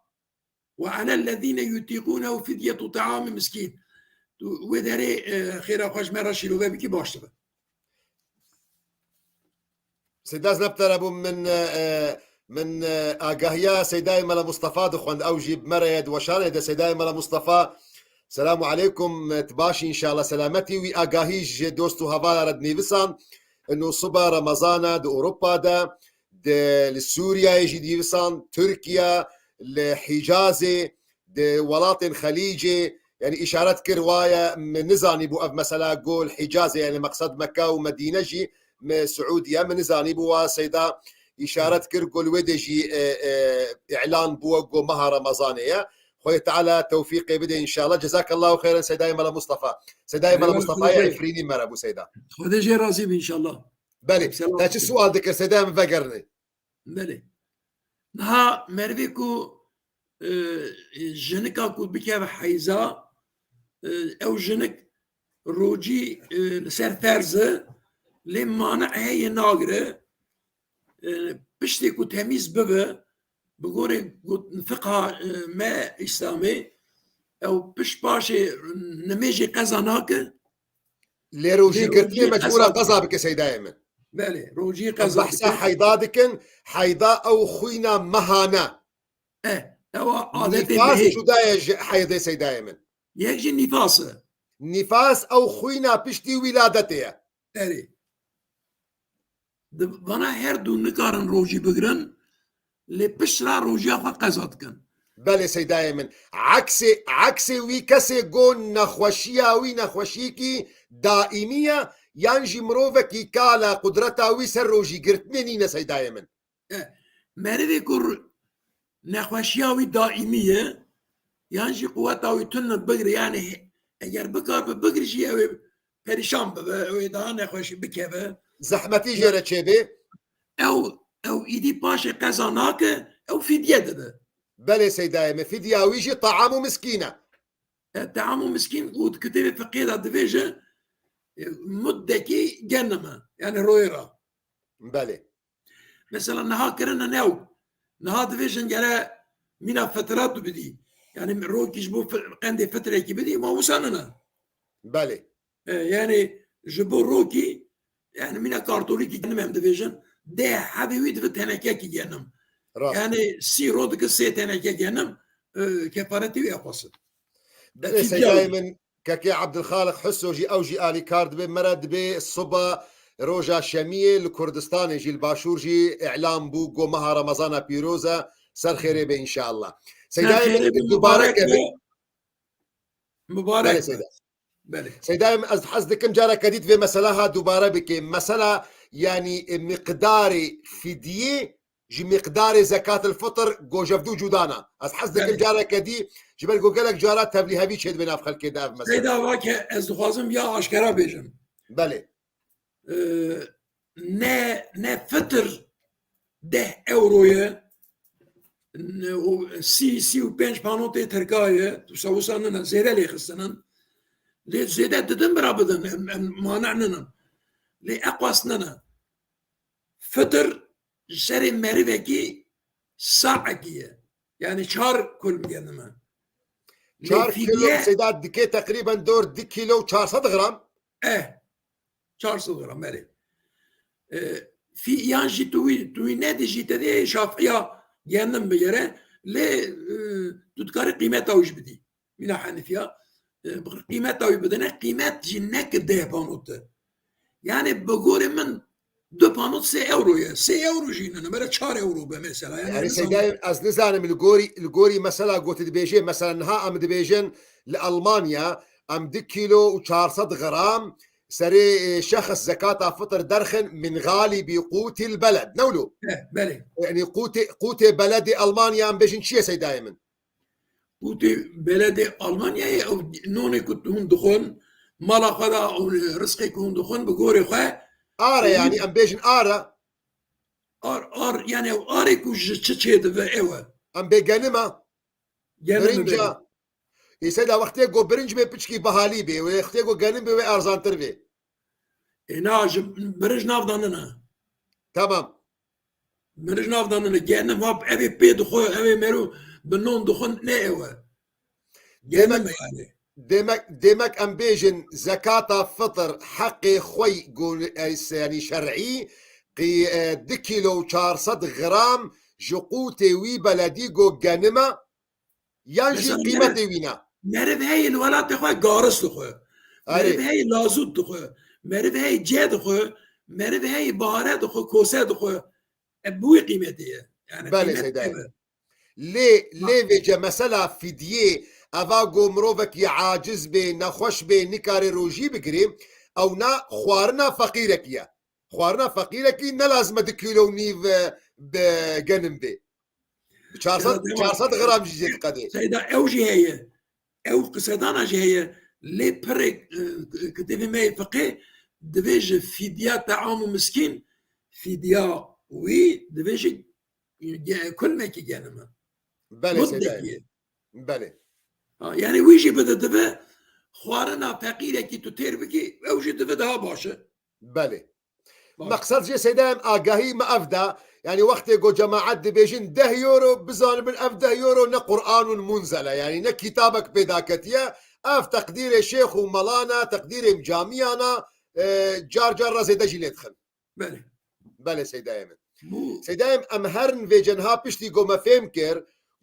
Ve alellezîne yutîqûnehu fidyetu teamî miskîn. Tu wê derê, e, xêra xwe ji me re şîrove bikî baş dibe. Seyda, ez ne bi te re bûm, min, e, e, min, e, agahiya Seydayê Mela Mustafa dixwend, ew jî bi me re ye, di weşanê de. Seydayê Mela Mustafa, selamu aleykum, tu baş î înşallah, selametî. Wî agahî ji dost û hevala re dinivîsan, ino siba Remezan e di Ewropa de, di, li Sûriyeyê jî dinivîsan, Tirkiye, li Hicazê, di welatên Xelîcê, yani îşaret kir, waye min nizanîbû ev mesela, got li Hicazê, yani meqsed Mekka û Medîne jî, min Siûdiye, min nizanîbû, wa Seyda îşaret kir, got li wê de jî, e, e, îlan bû, got meha Remezanê ye. Xwedê Teala tewfîqê bide înşallah. Cezakallahu xeyran Seydayê Mela Mustafa. Seydayê Mela Mustafayê Efrînî me re bû Seyda. Xwedê jê razî be înşallah. Belê. Te çi sual dikir Seyda, em vegerine. Belê. Niha merivê ku, e, e, jinika ku bikeve heyza, e, ew jinik rocî, e, li ser ferz e, lê mane heye nagire, e, piştê ku temîz bibe, bi gorê got-, fiqha, e, me Îslamê, ew pişt paşê nimêjê qeza nake, Lê rojî girtinê mecbûra qeza bike Seydayê min. Belê, rojî qeza bike. Em behsa heyda dikin, heyda ew xwîna mehane. E, ew adetê mehê. Nîfas cuda ye ji heydê Seydayê min. Yek jî nîfas e. Nîfas ew xwîna piştî wîladetê ye. Erê. Di vana her du nikarin rojî bigirin, lê pişt re rojiya xwe qeza dikin. Belê Seydayê min. Eksê, eksê wî kesê got nexweşiya wî nexweşiyekî daîmî ye, yan jî mirovekî kal e, qudreta wî ser rojî girtinê nîne Seydayê min. E, merivê ku r-, nexweşiya wî daîmî ye, yan jî quweta wî tune bigire, yani eger bikaribe bigire jî ew ê perîşan bibe, ew ê daha nexweşî bikeve. Zehmetî jê re çêbe. Ew, ew îdî paşê qeza nake, ew fidye dibe. Belê Seydayê me, fidya wî jî taam û miskîn e. E, taam û miskîn û di kitêbê fiqhê de dibêje, e, muddekî genim e, yani royê re. Belê. Mesela niha kirine new. Niha dibêjin gere mîna fitra tu bidî. Yani rokî ji bo fi-, qendê fitrekî bidî, ma wisa nine. Belê. E, yani ji bo rokî, yani mîna kartolîkî genim em dibêjin, dê hebê wî dibe tenekekî genim. Rast. Yani sî ro dike sê teneke genim, e, kefaretî wî ew qas e. Belê, fidya Seydayê min, Kekê Abdulxaliq Huso jî, ew jî alîkar dibe, me re dibê siba Roja Şemiyê li Kurdistanê jî, li Başûr jî îlan bû, got meha Remezana pîroz e, ser xêrê be înşallah. Ser Seydayê min, xêrê be, dubarek mubarek e be. Mubarek Belê be. Seyda. Belê. Seydayê min, ez hez dikim careke dît vê mesela ha dubare bike. Mesela, yanî, e, miqdarê fidiyê ji miqdarê zekatil fitr gojevdû cuda na. Ez hez dikim Belê. careke dî, ji ber ku gelek cara tevlîhevî çêdibe nav xelkê de ev mesela. Seyda, vake ez dixwazim ya aşkera bêjim. Belê. Ee, ne, ne fitr deh euro ye, ne o sî, sî û pênc panotê tirka ye, tu sewisa nine, zêde lê xistinin. Lê zêde didin bira bidin, em, em mane ninin. Lê eqwas nine. Fitr ji serê merivekî saekî ye. Yani çar kulm genime. Lê Çar kilo, fidye Seyda, dike teqrîben dor du kilo û çar sed gram. Eh, çar sed gram, belê. E, fî-, yan jî tu wî, tu wî nedî jî te dê şafiya genim bigere, lê, e, tu dikarî qîmeta wî jî bidî. Mîna Henifiya, e, bi qîmeta wî bidine, qîmet jî neke deh panot e. Yani bi gorê min du panot sê euro ye. Sê euro jî nene, mere çar euro be mesela. Yani Yani en azından Seydayê, ez nizanim li gorî, li gorî mesela gotî dibêje, mesela niha em dibêjin li Almanya em du kilo û çar sed gram serê, e, şexs zekata fitr derxin min galîbî qûtil beled. Ne wilo? Eh, belê. Yani qûtê, qûtê beledê Almanya em bêjin çi ye Seydayê min? Qûtê beledê Almanyayê ew nonê ku hûn dixwin, mala xwe de ew rizqê ku hûn dixwin bi gorê xwe. Ar e, Ew yani em bêjin ar e. Ar, ar, yani ew arê ku ji çi çê dibe ew e. Em bê genim e. Genim Birinca. Bê. Ê Seyda, wextê ku birinc bê piçkî bihalî bê, wê wextê ku genim bê wê erzantir bê. Ê na, ji birinc nav danine. Tamam. Mirij nav danine, genim, ha, ev ê pê dixwe, ev ê mero bi non dixwin, ne ew e. Genim Demek, e yani. demek, demek em bêjin zekata fitr heqê xwe gon-, e, yanî şer'î, qî-, e, du kilo û çar sed gram ji qûtê wî beledî go genim e, yan jî Mesela qîmetê meriv, wî ne? Meriv heye li welatê xwe garis dixwe. Erê. Meriv heye lazût dixwe. Meriv heye cê dixwe. Meriv heye bahare dixwe, kose dixwe. E, bi wî qîmetê ye. Yani Belê qîmet Seydayê. Lê, lê vêce mesela fidiyê, eva go mirovekî aciz bê, nexweş bê, nikare rojî bigirê, ew na xwarina feqîrekî ye. Xwarina feqîrekî ne lazim e du kîlo û nîv, e, bi genim bê. Bi çar sed, Ya, tamam. çar sed gram jî zêde qedê. Seyda, ew jî heye. Ew qisedana jî heye. Lê pirê, e, kitêbê me yê fiqê divê ji fîdya team û miskîn, fîdya wî divê ji ge-, kulmekî genime. Belê Seydayê. Belê. Ha, yani wî jî bide dibe xwarina feqîrekî tu têr bikî, ew jî dibe daha baş e. Belê. Baş. Meqsed jê Seydayê min agahî me ev da, yani wextê go cemaet dibêjin deh euro, bizanibin ev deh euro ne Qur'anun munzel e, yani ne kitabek pê daketiye, ev teqdîrê şêx û melan e, teqdîrê camiyana, e, car car re zêde jî lê dixin. Belê. Belê Seydayê min. Seydayê min, em herin vêce niha piştî go me fêm kir,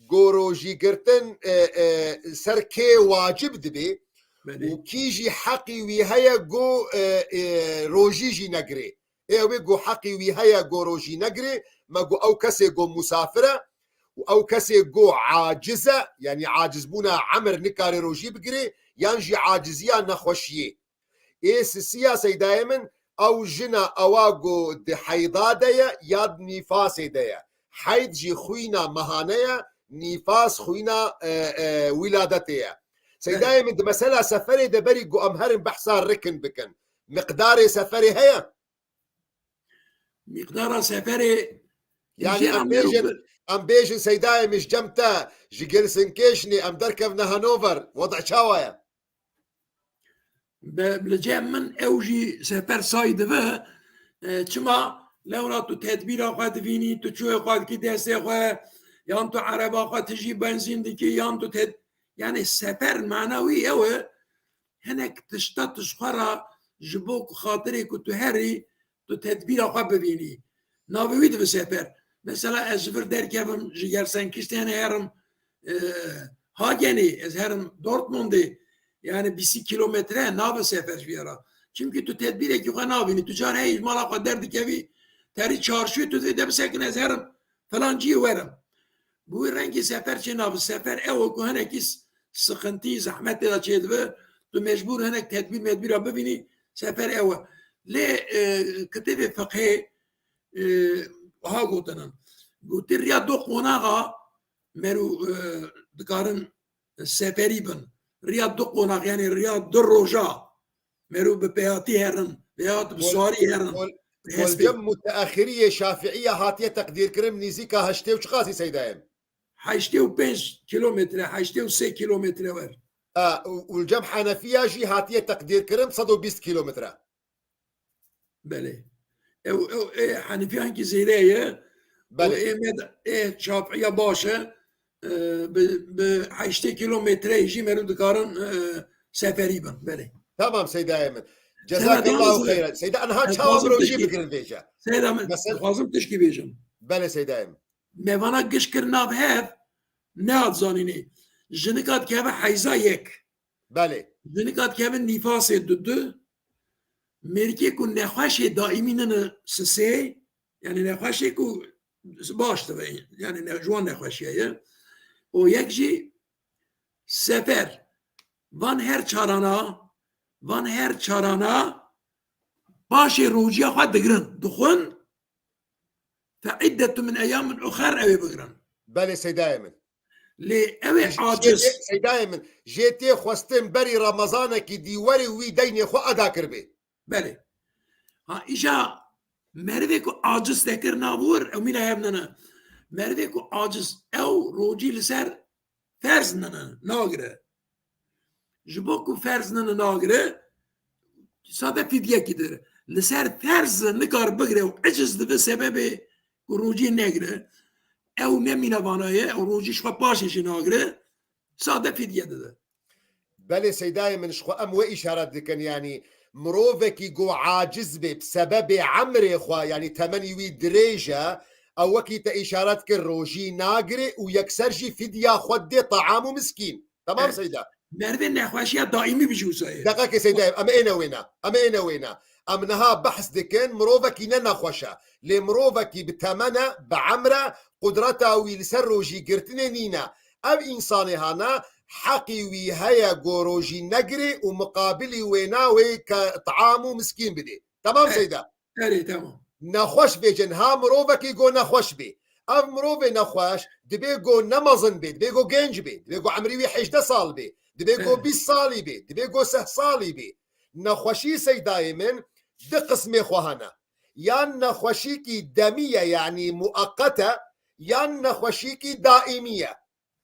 go rojî girtin, e, e, ser kê wacib dibe Belê. û kî jî heqî wî heye go, e, e, rojî jî negirê. Ê ew ê go heqî wî heye go rojî negirê, me go ew kesê go musafir e û ew kesê go aciz e, yanî acizbûna emir nikare rojî bigirê, yan jî aciziya nexweşiyê. Ê sisiya Seydayê min, ew jina ewa go di heyda de ye ya di nîfasê de ye. Heyd jî xwîna mehane ye, nîfas xwîna, e, e, wîladetê ye. Seydayê min, di mesela seferê de berî ku em herin behsa rikin bikin. Miqdarê seferê heye? Miqdara seferê Yani jê em em bêjin, em bêjin Seydayê min, ji cem te, ji Gelsenkirchenê em derkevne Hanover, weda çawa ye? Be, li cem min ew jî sefer say dibe, e, çima lewra tu tedbîra xwe divînî, tu çûyê xwe dikî destê xwe, yan tu ereba xwe tijî benzîn dikî, yan tu ted-, yani sefer mana wî ew e, hinek tişta tu ji xwe re ji bo ku xatirê ku tu herî, tu tedbîra xwe bibînî. Navê wî dibe sefer. Mesela ez ji vir derkevim, ji Gelsenkirchenê herim, e, Hagenê, ez herim Dortmundê, yani bîst kilometre nabe sefer ji vê re. Çimkî tu tedbîrekî xwe nabînî. Tu car heyî ji mala xwe derdikevî, terî çarşûyê tu divê de bisekin ez herim filan cihê werim. Bi wî rengî sefer çê nabe. Sefer ew e ku hinekî s-, sıkıntî, zehmet tê de çêdibe. Tu mecbûr hinek tedbîr medbîra bibînî. Sefer ew e. Lê, e, kitêbê fiqhê, e, ha gotinan. Gotî riya du qonaxa merû, e, dikarin seferî bin. Riya du qonax, yani riya du roja merû bi pêhatî herin, pêhat bi Gol-, swarî herin, gol-, bi hespê. Golcem muteahhiriyê Şafiiye hatiye teqdîrkirin nîzîka heştê û çiqasî seydayê min? Heştê û pênc kilometre, heştê û sê kilometre wer. A, û, Golcem Hanefiya jî hatiye teqdîrkirin sed û bîst kilometre. Belê. Ew, ew, ê Hanifiyan ki zêde ye. Belê. Û ê med-, ê Şafiiya baş e. E, bi, bi heştê kilometre jî merû dikarin, e, seferî bin. Belê. Tamam seydayê min. Seyda, Cezakallahu yalnız xeyran. Seyda, anha ez çawa dixwazim mirov jî tişkî, bigirin vêce. Seyda min, Mesela dixwazim tişkî bêjim. Belê seydayê min. Me vana giş kir nav hev, nehat zanînê. Jinika dikeve heyza yek. Belê. Jinika dikeve nîfasê dudu. Mêrikê ku nexweşê daîmî nine sisê, yani nexweşê ku baş dibe, yani ne-, ji wan nexweşiye ye. O yek jî sefer. Van her çarana, van her çarana paşê rojiya xwe digirin, dixwin, fe iddetu min eyamin uxer ew ê bigirin. Belê seydayê min. Lê ew ê Jê aciz. Tê, seydayê min, jê tê xwestin berî Remezanekî dî werê wî deynê xwe eda kiribê. Belê. Ha, îja merivê ku aciz te kir nav wir, ew mîna hev nene. Merivê ku aciz ew rocî li ser ferz nene, nagire. Ji bo ku ferz nene nagire, sade fidyekî dire. Li ser ferz nikar bigire û eciz dibe sebebê ku rocî negire. Ew ne mîna vana ye, ew rocî ji xwe paşê jî nagire. Sade fidye dide. Belê seydayê min, ji xwe em wê îşaret dikin, yanî mirovekî ku aciz bê, bi sebebê emrê xwe, yanî temenî wî dirêj e, ew wekî te îşaret kir, rojî nagirê û yekser jî fidya xwe didê taam û miskîn. Tamam, Evet. Seyda? Merivê nexweşiya daîmî bijî wisa ye. Deqekê seyda, em ê ne wêna. Em ê ne wêna. Em niha behs dikin, mirovekî ne nexweş e. Lê mirovekî bi temen e, bi emr e, qudreta wî li ser rojî girtinê nîne. Ev însanê hane heqî wî heye ku rojî negirê û miqabilî wêna wê ke taam û miskîn bidê. Temam, Evet. Seyda? Erê, temam. Nexweş bêjin, ha mirovekî ku nexweş bê. Ev mirovê nexweş dibê ku ne mezin bê, dibê ku genc bê, dibê ku emrî wî hejdeh sal bê, dibê ku Evet. bîst salî bê, dibê ku sih salî bê. Nexweşî seydayê min di qismê xwe hene. Yan nexweşîkî demî ye, yanî mueqet e, yan nexweşîkî daîmî ye.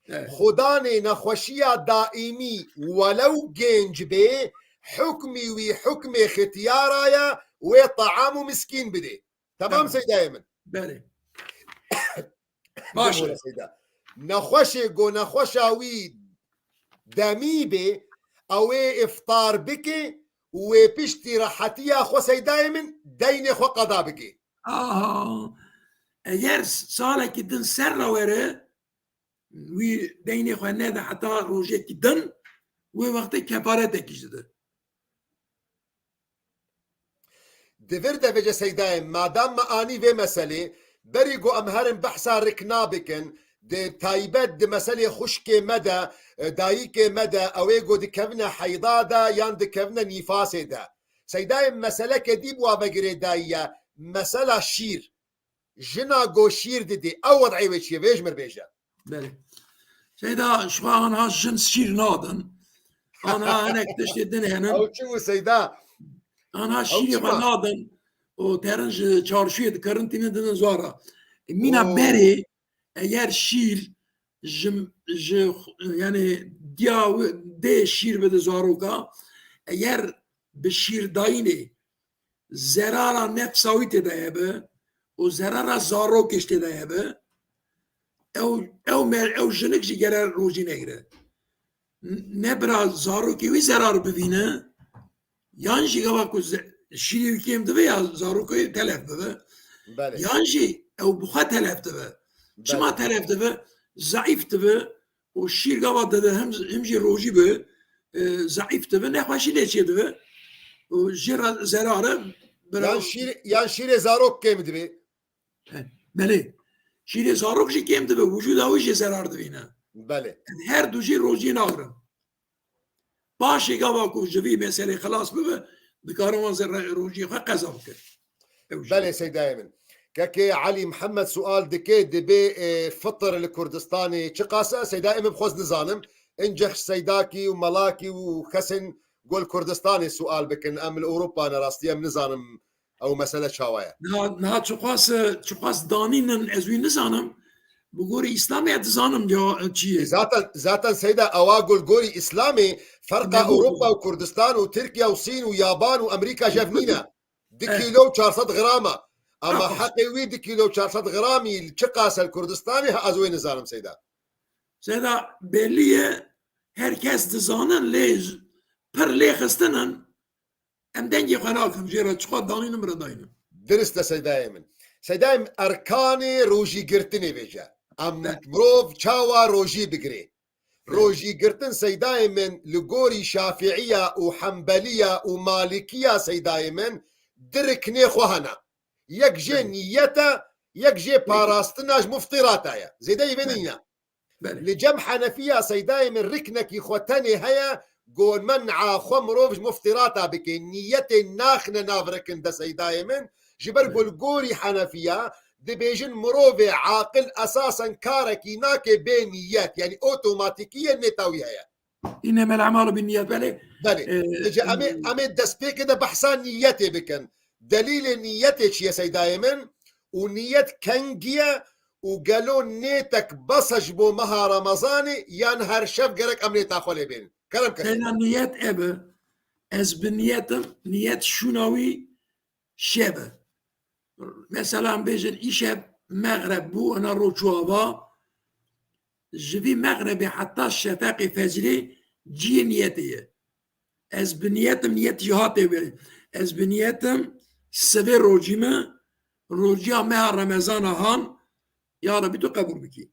Evet. Xudanê nexweşiya daîmî welew genc bê, hukmî wî hukmê xitiyara ye, wê taam û miskîn bidê. Temam, Tamam. Seydayê min? Belê. Baş e. Bimûre Seyda. Nexweşê ku nexweşa wî demî bê, ew ê iftar bike û wê piştî rehetiya xwe seydayê min deynê xwe qeda bike. Aha. Eger salekî din ser re were, wî deynê xwe nede heta rojekî din, wê wextê kefaretekî jî dide. Di vir de vêce seydayê, madam me anî vê meselê, berî ku em herin behsa rikna bikin, di taybet di meselê xwişkê me de, e, dayikê me de, ew ê ku dikevine heyda de yan dikevine nîfasê de. Seydayê, meseleke dî bi wa ve girêdayî ye, mesela şîr. Jina ku şîr didê, ew wed'ê wê çi ye? Vê ji mir bêje. Belê. Seyda, ji xwe anha jin şîr nadin. Anha hinek tiştê din hene. Ew çi bû Seyda? Anha Ew şîrê çi xwe ma? nadin. Û terin ji çarşûyê dikerin tînin didin zara. E, mîna Oo. berê, eger şîr ji, ji, yani diya wê dê şîr bide zaroka, eger bi şîrdayînê zerara nefsa wî tê de hebe û zerara zarokê jî tê de hebe, ew, ew mer-, ew jinik jî gere rojî negire. N-, ne bira zarokê wî zerar bivîne, yan jî gava ku ze-, şîrê wî kêm dibe ya zarokê wî telef bibe, Belê. yan jî ew bi xwe telef dibe. Çima Belê. telef dibe? Zeîf dibe, û şîr gava dide him, him jî rojî bi, e, zeîf dibe, nexweşî lê çê dibe. û jê re zerar e. Bira- Yan şîr, yan şîrê zarok kêm dibe. Belê. Şîrê zarok jî kêm dibe, wicûda wî jî zerar dibîne. Belê. Her du jî rojiyê nagirin. Paşê gava ku ji vî meselê xilas bibe, dikarin wan zerre rojiyê xwe qeza bikin. Ew jî. Belê Seydayê min. Kekê Elî Mihemed sual dike, dibê, e, fitir li Kurdistanê çiqas e? Seydayê min xwest nizanim. Incex Seydakî û Melakî û kesên gol Kurdistanê sual bikin. Em li Ewropa ne rastî em nizanim ew mesele çawa ye. Niha, niha çiqas, çiqas danînin ez wî nizanim. Bi gorî Îslamê ez dizanim ya çi ye. Zaten, zaten Seyda ewa gol gorî Îslamê ferqa Ewropa û Kurdistan û Tirkiye û Sîn û Yaban û Amerîka jev nîne. Du kîlo û çar sed grama. Ama heqê wî du kîlo û çar sed gramî çiqas e li Kurdistanê, ha ez wê nizanim Seyda. Seyda, belî ye, her kes dizanin lê pir lê xistinin. Em dengê xwe nakin jê re, çiqas danînim re daynim. Dirist e Seydayê min. Seydayê min, erkanê rojî girtinê vêce. Em mirov çawa rojî bigirê? Rojî girtin Seydayê min li gorî Şafiiya û Hembeliya û Malikiya Seydayê min di riknê xwe hene. Yek jê niyet e, yek jê parastina ji muftirata ye. Zêdeyî vê nîne. Li cem Henefiya Seydayê min riknekî xwe tenê heye, ku men'a xwe mirov ji muftirata bike. Niyetê naxine nav rikin de Seydayê min. Ji ber ku li gorî Henefiya dibêjin mirovê aqil esasen karekî nake bê niyet. Yanî otomatîkî ye, nêta wî heye. Înemel emalu bin niyet, belê. Belê. Ee, Ece, em ê, em ê destpêkê de behsa niyetê bikin. Delîlê niyetê çi ye Seydayê min? Û niyet kengî ye û gelo nêtek bes e ji bo meha Remezanê yan her şev gerek em nêta xwe lê bênin? Kerem ke. Seyda, niyet ev e. Ez bi niyetim, niyet şûna wî şev e. Mesela em bêjin îşev mexreb bû, ena ro çû ava, ji vî mexrebê heta şefeqê fecrê cihê niyetê ye. Ez bi niyetim, niyet jî hatê wê. Ez bi niyetim sivê rojî me, rojiya meha Remezana han, ya Rebî tu qebûl bikî.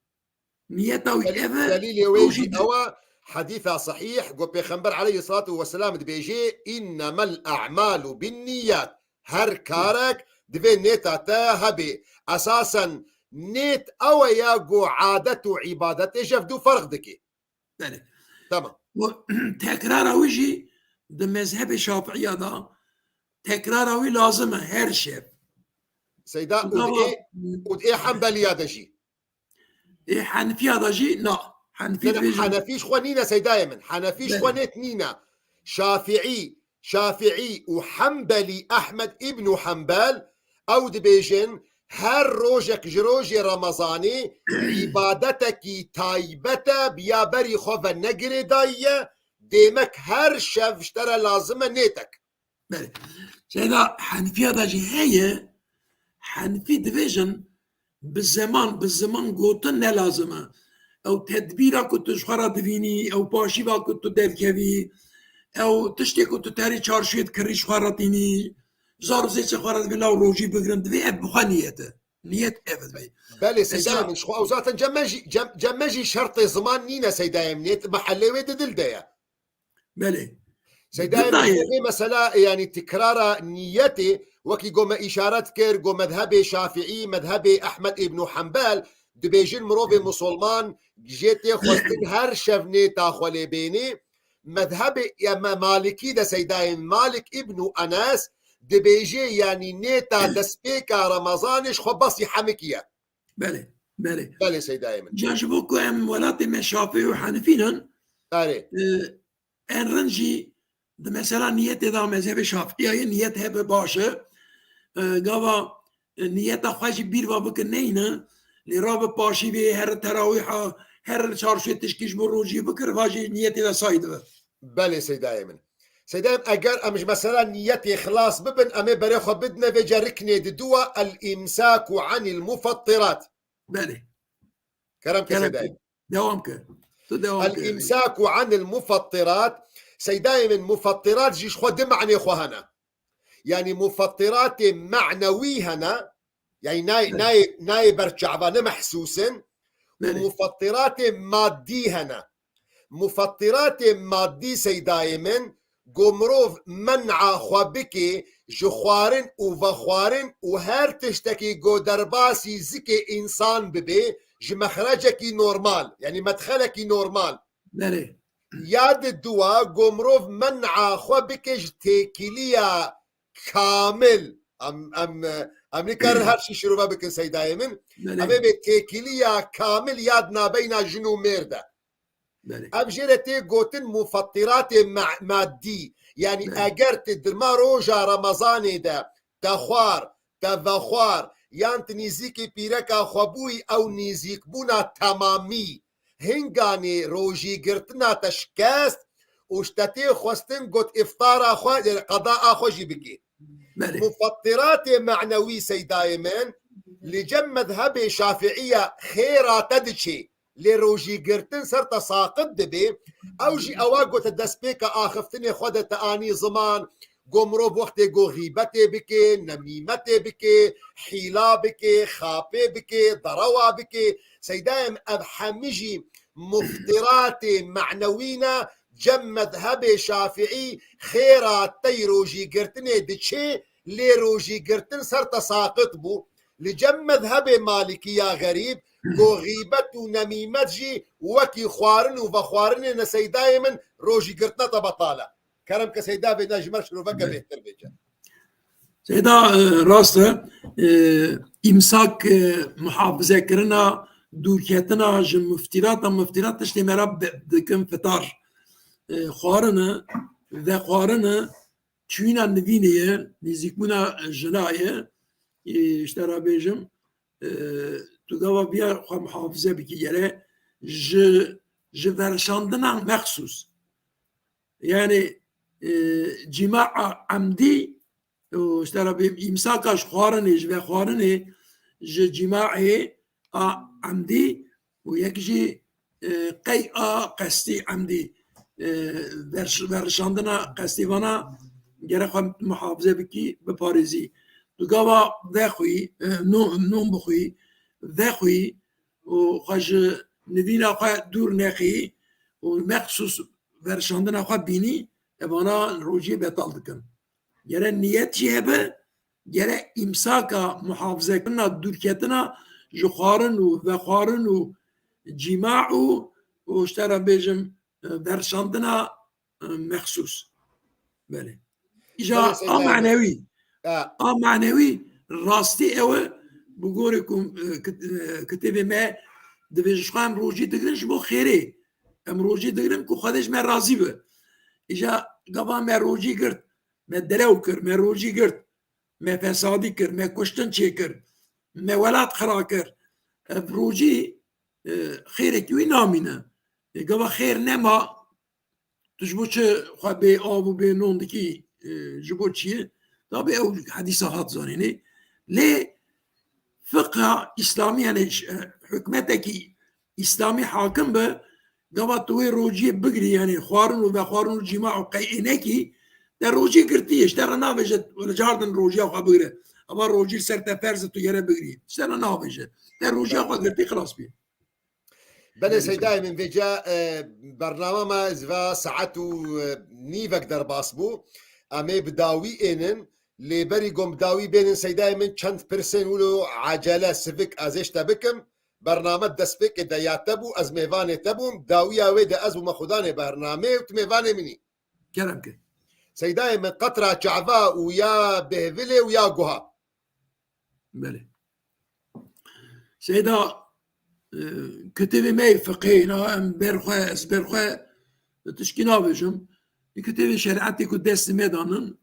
Niyeta wî ev e. Delîlê wê jî ew e, hedîsa sehîh, ku Pêxember aleyhissalatu vesselam dibêje, "Innemel a'malu bin niyat." Her karek divê nêta te hebe. Esasen nêt ew e ya ku adet û îbadetê ji hev du ferq dike. Belê. Tamam. Û tekrara wî jî di mezhebê Şafiiya de tekrara wî lazim e her şev. Seyda, û di ê, û di ê Hembeliya de jî. Ê Henifiya de jî na. Henefî dibêjin. Henefî ji xwe nîne Seydayê min. Henefî ji xwe nêt nîne. Şafiî, Şafiî û Hembelî Ehmed îbnû Hembel ew dibêjin, her rojek ji rojê Remezanê îbadetekî taybet e, biya berî xwe ve negirêdayî ye, dêmek her şev ji te re lazim e nêtek. Belê. Seyda, Henifiya de jî heye, Henifî dibêjin, bi zeman, bi ziman gotin ne lazim e. Ew tedbîra ku tu ji xwe re divînî, ew paşîva ku tu derkevî, ew tiştê ku tu terî çarşiyê dikirî ji xwe re tînî, zar û zêçê xwe re divê law rojî bigirin, divê ev bi xwe niyet e. Niyet ev divê. Belê, Seyda min, ji xwe ew zaten cem me jî, cem, cem me jî şertê ziman nîne Seydayê min, niyet mehelê wê di dil de ye. Belê. Seyda, vê mesela, yanî tikrara niyetê, wekî ku me îşaret kir, ku mezhebê Şafiî, mezhebê Ehmed îbnû Hembel, dibêjin mirovê musulman jê tê xwestin her şev nêta xwe lê bênê. Mezhebê, ya me Malikî de Seydayê Malik îbnû Enes dibêje, yanî nêta destpêka Remezanê ji xwe besî hemikî ye. Belê, belê. Belê Seydayê min. Ca ji bo ku em welatê me Şafî û Henifî nin, Erê. e, en rind jî di mesela niyetê de mezhebê Şafiya ye, niyet hebe baş e. E, gava, e, niyeta xwe jî bîr va bikin neyne, lê rabe paşî vê her terawîha, her çarşê tişkî ji bo rojî bikir, va jî niyetê de say dibe. Belê Seydayê min. Seydayê min, eger em ji mesela niyetê xilas bibin, em ê berê xwe bidine vê ceriknê di dua el-imsaku anil mufattirat. Belê. Kerem ke Kerem Seydayê ke. Min. Dewam ke. Tu dewam ke. El-imsaku anil mufattirat. Seydayê min, mufattirat jî ji xwe di manê xwe hene. Yanî mufattiratê manewî hene, yanî nayê, nayê, nayê ber çava, ne mehsûs in. Û mufattiratê maddî hene. Mufattiratê maddî Seydayê min, Go mirov men'a xwe bike ji xwarin û vexwarin û her tiştekî go derbasî zikê însan bibe ji mexrecekî normal, yanî medxelekî normal. Belê. Ya di dua go mirov men'a xwe bike ji têkiliya kamil. Em, em, em nikarin her şey şirove bikin seydayê min. Belê. Em ê bê têkiliya kamil ya di nabeyna jin û mêr de. Belê. Ev jê re tê gotin mufattiratê ma-, maddî. Yanî Belê. eger tu dirma roja Remezanê de te xwar, te vexwar, yan tu nîzîkî pîreka xwe bûyî, ew nîzîkbûna temamî. Hinganê rojî girtina te şikest û ji te tê xwestin got îftara xwe, qeda a xwe jî bikî. Belê. Mufattiratê manewî seydayê min, li cem mezhebê şafiiya xêra te diçê, lê rojî girtin ser te saqit dibe, ew jî ewa gote destpêka axiftinê xwe de te anî ziman, go mirov wextê go xîbetê bike, nemîmetê bike, hîla bike, xapê bike, derewa bike, seydayê min ev hemî jî muftiratê manewî ne, cem mezhebê şafiî xêra tey rojî girtinê diçê, lê rojî girtin ser te saqit bû. Li cem mezhebê malikî ya xerîb, go xîbet û nemîmet jî wekî xwarin û vexwarinê ne seydayê min, rojî girtina te betal e. Kerem ke seyda vêna ji me şiroveke Evet. bêhtir bêje. Seyda, e, rast e. E, îmsak, e, muhafizekirina, dûrketina ji muftirata, muftirat tiştê me re be-, dikin fitar. E, xwarine, vexwarine, çûyîna nivînê ye, nêzîkbûna jina ye, e, ji te re bêjim, e, tu gava viya xwe muhafize bikî, gere ji, ji verşandina mexsûs. Yanî, e, cîmaa emdî û ji te re bêjim îmsaka ji xwarinê, ji vexwarinê, ji cîmaê a emdî û yek jî, e, qey a qestî emdî, e, verş-, verşandina qestî vana gere xwe muhafize bikî, biparêzî. Tu gava vexwî, e, no-, non bixwî, vexwî û xwe ji nivîna xwe dûr nexî û mexsûs verşandina xwe bînî, evana rojiyê betal dikin. Gere niyet jî hebe, gere îmsaka, muhafizekirina, dûrketina ji xwarin û vexwarin û cîma û, û ji te re bêjim, e, verşandina, e, mexsûs. Belê. Îja Belê, a Seyda Hemî. manewî. Ha. A manewî rastî ew e, bi gorê ku, e, kit-, e, kitêbê me divê ji xwe em rojî digirin ji bo xêrê. Em rojî digirin ku Xwedê ji me razî be. Îja gava me rojî girt, me derew kir, me rojî girt, me fesadî kir, me kuştin çêkir, me welat xira kir. Ev rojî, e, xêrekî wî namîne. E, gava xêr nema, tu ji bo çi xwe bê av û bê non dikî, e, ji bo çi ye? Tabî ew hedîsa hat zanînê. Lê fiqha îslamî, yanî ş-, e, hikmetekî îslamî hakim be, gava tu wê rojiyê bigirî, yanî xwarin û vexwarin û cîma û qeyê nekî, te rojî girtiye, ji te re navêje, li cardin rojiya xwe bigire. Eva rojî li ser te ferz e, tu yere bigirî. Ji te re navêje. Te rojiya xwe girtî, xilas bî. Belê, Belê, seydayê min, vêca, e, bernama me ji va saet û, e, nîvek derbas bû. Em ê bi dawî ênin. Lê berî ku em bi dawî bênin, seydayê min, çend pirsên wilo acele, sivik ez ê ji te bikim. Bername destpêkê de ya te bû, ez mêvanê te bûm. Dawiya wê de ez bûme xudanê bernamê û tu mêvanê min î. Kerem ke. Seydayê min, qetra çava û ya bêhvilê û ya guha. Belê. Seyda, e, kitêbê me yê fiqhê, na em ber xwe, ez ber xwe tişkî nabêjim. Di kitêbê şerîetê ku destê me danin,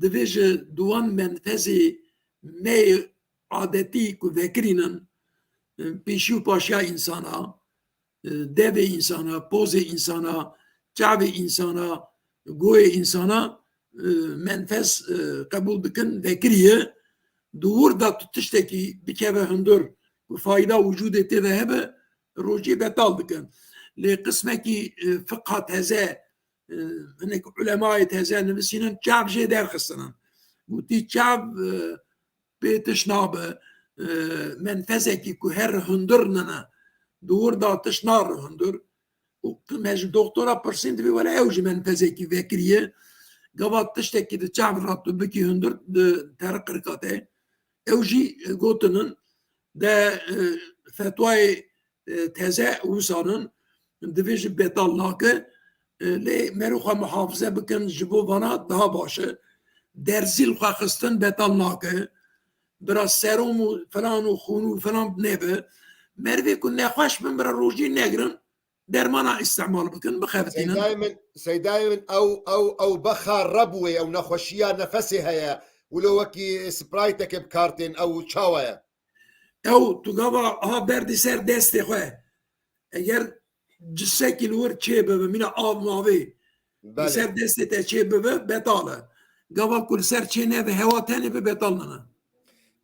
divê ji duwan menfezê me yê adetî ku vekirînin, e, pêşî û paşiya însana, e, devê însana, pozê însana, çavê însana, goyê însana, e, menfez, e, qebûl dikin, vekirî ye. Di wir de tu tiştekî bikeve hundir, ku fayda wicûdê tê de hebe, rojiyê betal dikin. Lê qismekî, e, fiqha teze, e, hinek ulemayê teze nivîsînin, çav jê derxistinin. Gotî çav, e, pê tiş nabe, e, menfezekî ku her hundir nine, di wir de tiş nare hundir. û me ji doktora pirsîn, dibê wele ew jî menfezekî vekiriye. Gava tiştekî di çav re tu bikî hundir, di tere qirika te. Ew jî gotinin de, e, fetwayê, e, teze wisa nin, divê jî betal nake. E, lê merî xwe muhafize bikin, ji bo vana daha baş e. Derzî li xwe xistin betal nake. Bira serum û filan û xûn û filan nebe. Merivê ku nexweş bin, bira rojî negirin, dermana îstemal bikin, bixebitînin. Seydayê min, seydayê min, ew, ew, ew bexa rebûyê, ew nexweşiya nefesê heye, wilo wekî sprayteke bi kar tên, ew çawa ye? Ew tu gava ha berdî ser destê xwe. Eger cisekî li wir çê bibe, mîna av mavê, li Belê. ser destê te çê bibe, betal e. Gava ku li ser çê nebe, hewa tenê be, betal nane.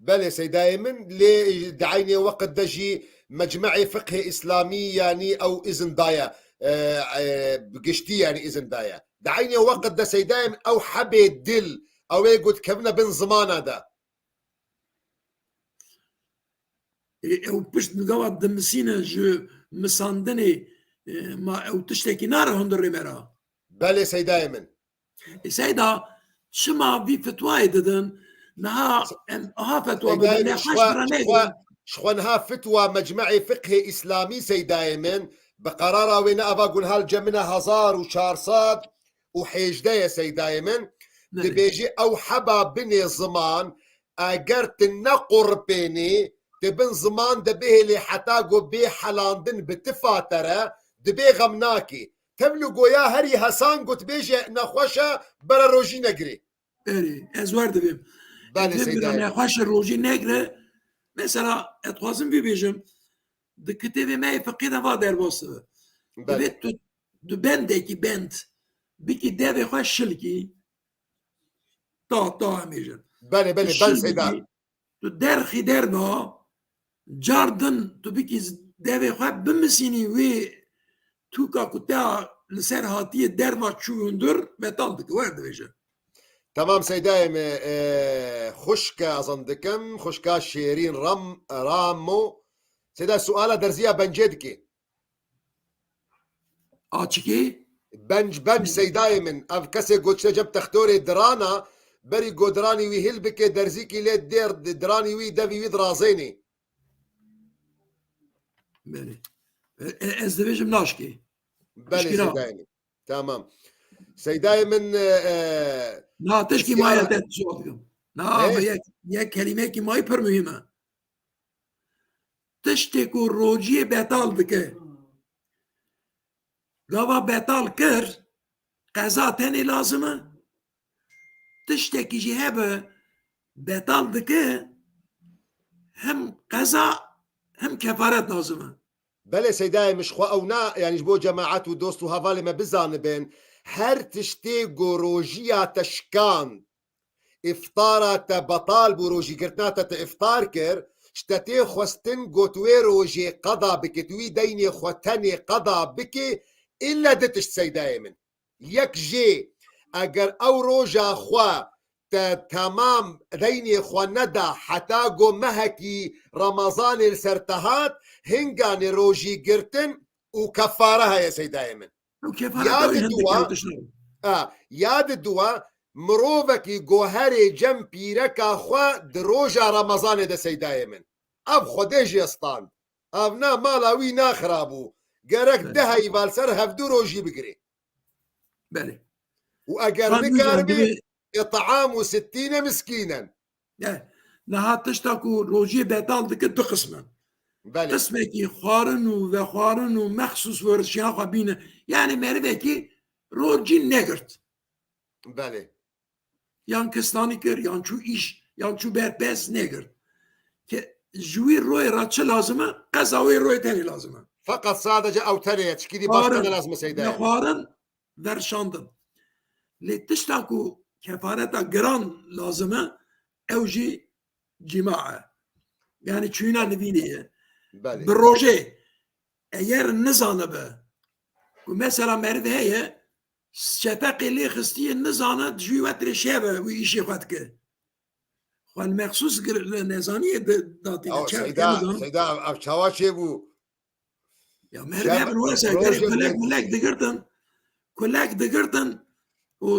Belê, seydayê min, lê di eynê weqt de jî Mecmeê Fiqhê Îslamî, yanî ew izin daye, e, e, bi giştî, yanî izin daye. Di eynê weqt de, seydayê min, ew hebê dil, ew ê ku dikevine bin zimana de. Ê, ew pişt bi gava dimisîne ji misandinê, e, ma ew tiştekî nare hundirê me ra. Belê, seydayê min. Ê, seyda, çima vî fetwayê didin? Niha em aha fetwa Seydayê bidin, min, nexweş ji xwe, bira ji xwe, negirin. Ji xwe niha fetwa Mecmeê Fiqhê Îslamî, seydayê min, bi qerara wê ne ava gunhal cemine hezar û çar sed û hêjdeh ye, seydayê min. Belê. Dibêje ew heba binê ziman, eger tu nequrpênî, tu bin ziman de bihêlê heta ku bê helandin bi tifa te re, dibê xem nakî. Tevlî goya herî hesan got bêje nexweş e, bere rojî negirê. Erê, ez wer dibêm. Belê, Ev seydayê. Bira nexweş e, rojî negire. Mesela, ez dixwazim vî bêjim, di kitêbê me yê fiqî de va derbas dibe. Belê. Divê tu, tu bendekî bend bikî devê xwe şilkî. Ta, ta em bêjin. Belê, belê, Tu ben şilkî, seyda. Tu derxî derva, car din tu bikî z-, devê xwe bimisînî wê tûka ku te li ser hatiye derva çû hundir, betal dike, wer dibêje. Tamam, seydayê me, e, xwişke azan dikim, xwişka Şêrîn Ram-, Ramo. Seyda, suala derziya bencê dike. Açikî? Benc, benc, seydayê min. Ev kesê goçine cem textorê dirana, berî go diranî wî hil bike, derzîkî lê dêr di-, diranî wî, devî wî dirazênî. Belê. E, e, ez dibêjim naşkê. Belê, Pişkî na. Seydayê min. Tamam. Seydayê min, e, e, Na, tişkî ma ya te sual dikim. Na, He? ama yek, yek kelîmekî mayî pir muhîm e. Tiştê ku rojiyê betal dike, gava betal kir, qeza tenê lazim e. Tiştekî jî hebe betal dike, hem qeza hem kefaret lazim e. Belê seydayê min, ji xwe ew na, yanî ji bo cemaet û dost û hevalê me bizanibin, her tiştê ku rojiya te şikand, îftara te betal bû, rojîgirtina te, te îftar kir, ji te tê xwestin ku tu wê rojê qeda bikî, tu wî deynê xwe tenê qeda bikî, îlle du tişt seydayê min. Yek jê, eger ew roja xwe te temam deynê xwe neda heta ku mehekî Remezanê li ser te hat, hinganê rojî girtin û kefare heye seydayê min. Ew kefare Ya tawî di hindek duwa, ew tişt nabin. Ha, ya di duwa, mirovekî goherê cem pîreka xwe di roja Remezanê de seydayê min. Ev Xwedê jê stand. Ev na mala wî naxirabû. Gerek Belê. deh heyva li ser hevdu rojî bigirê. Belê. Û eger Xan Hocam, nikaribê, divê it'amu sittîne miskînen. E, niha tişta ku rojiyê betal dike du qism in. Belê. Qismekî xwarin û vexwarin û mexsûs werzişiya xwe bîne. Yani merivekî rojî negirt. Belê. Yan kistanî kir, yan çû îş, yan çû berpes negirt. Ke ji wî royê re çi lazim e? Qeza wê royê tenê lazim e. Feqet sadece ew tenê ye, çikî dî başka Xwarin, ne lazim e seydayê min. Nexwarin, verşandin. Lê tişta ku kefareta giran lazim e, ew jî cîma e. Yani çûyîna nivînê ye. Belê. Bi rojê, eger nizanibe, ku mesela meriv heye, şefeqê lê xistiye, nizane, ji wî wetirê şev e, wî îşê xwe dike. Xwe li mexsûs gir-, li nezaniyê de datîne, Ew çav seyda, nizane. Seyda, ev, ev çawa çêbû? Ya merivê hebin wese gerê kulek milek digirtin, kulek digirtin û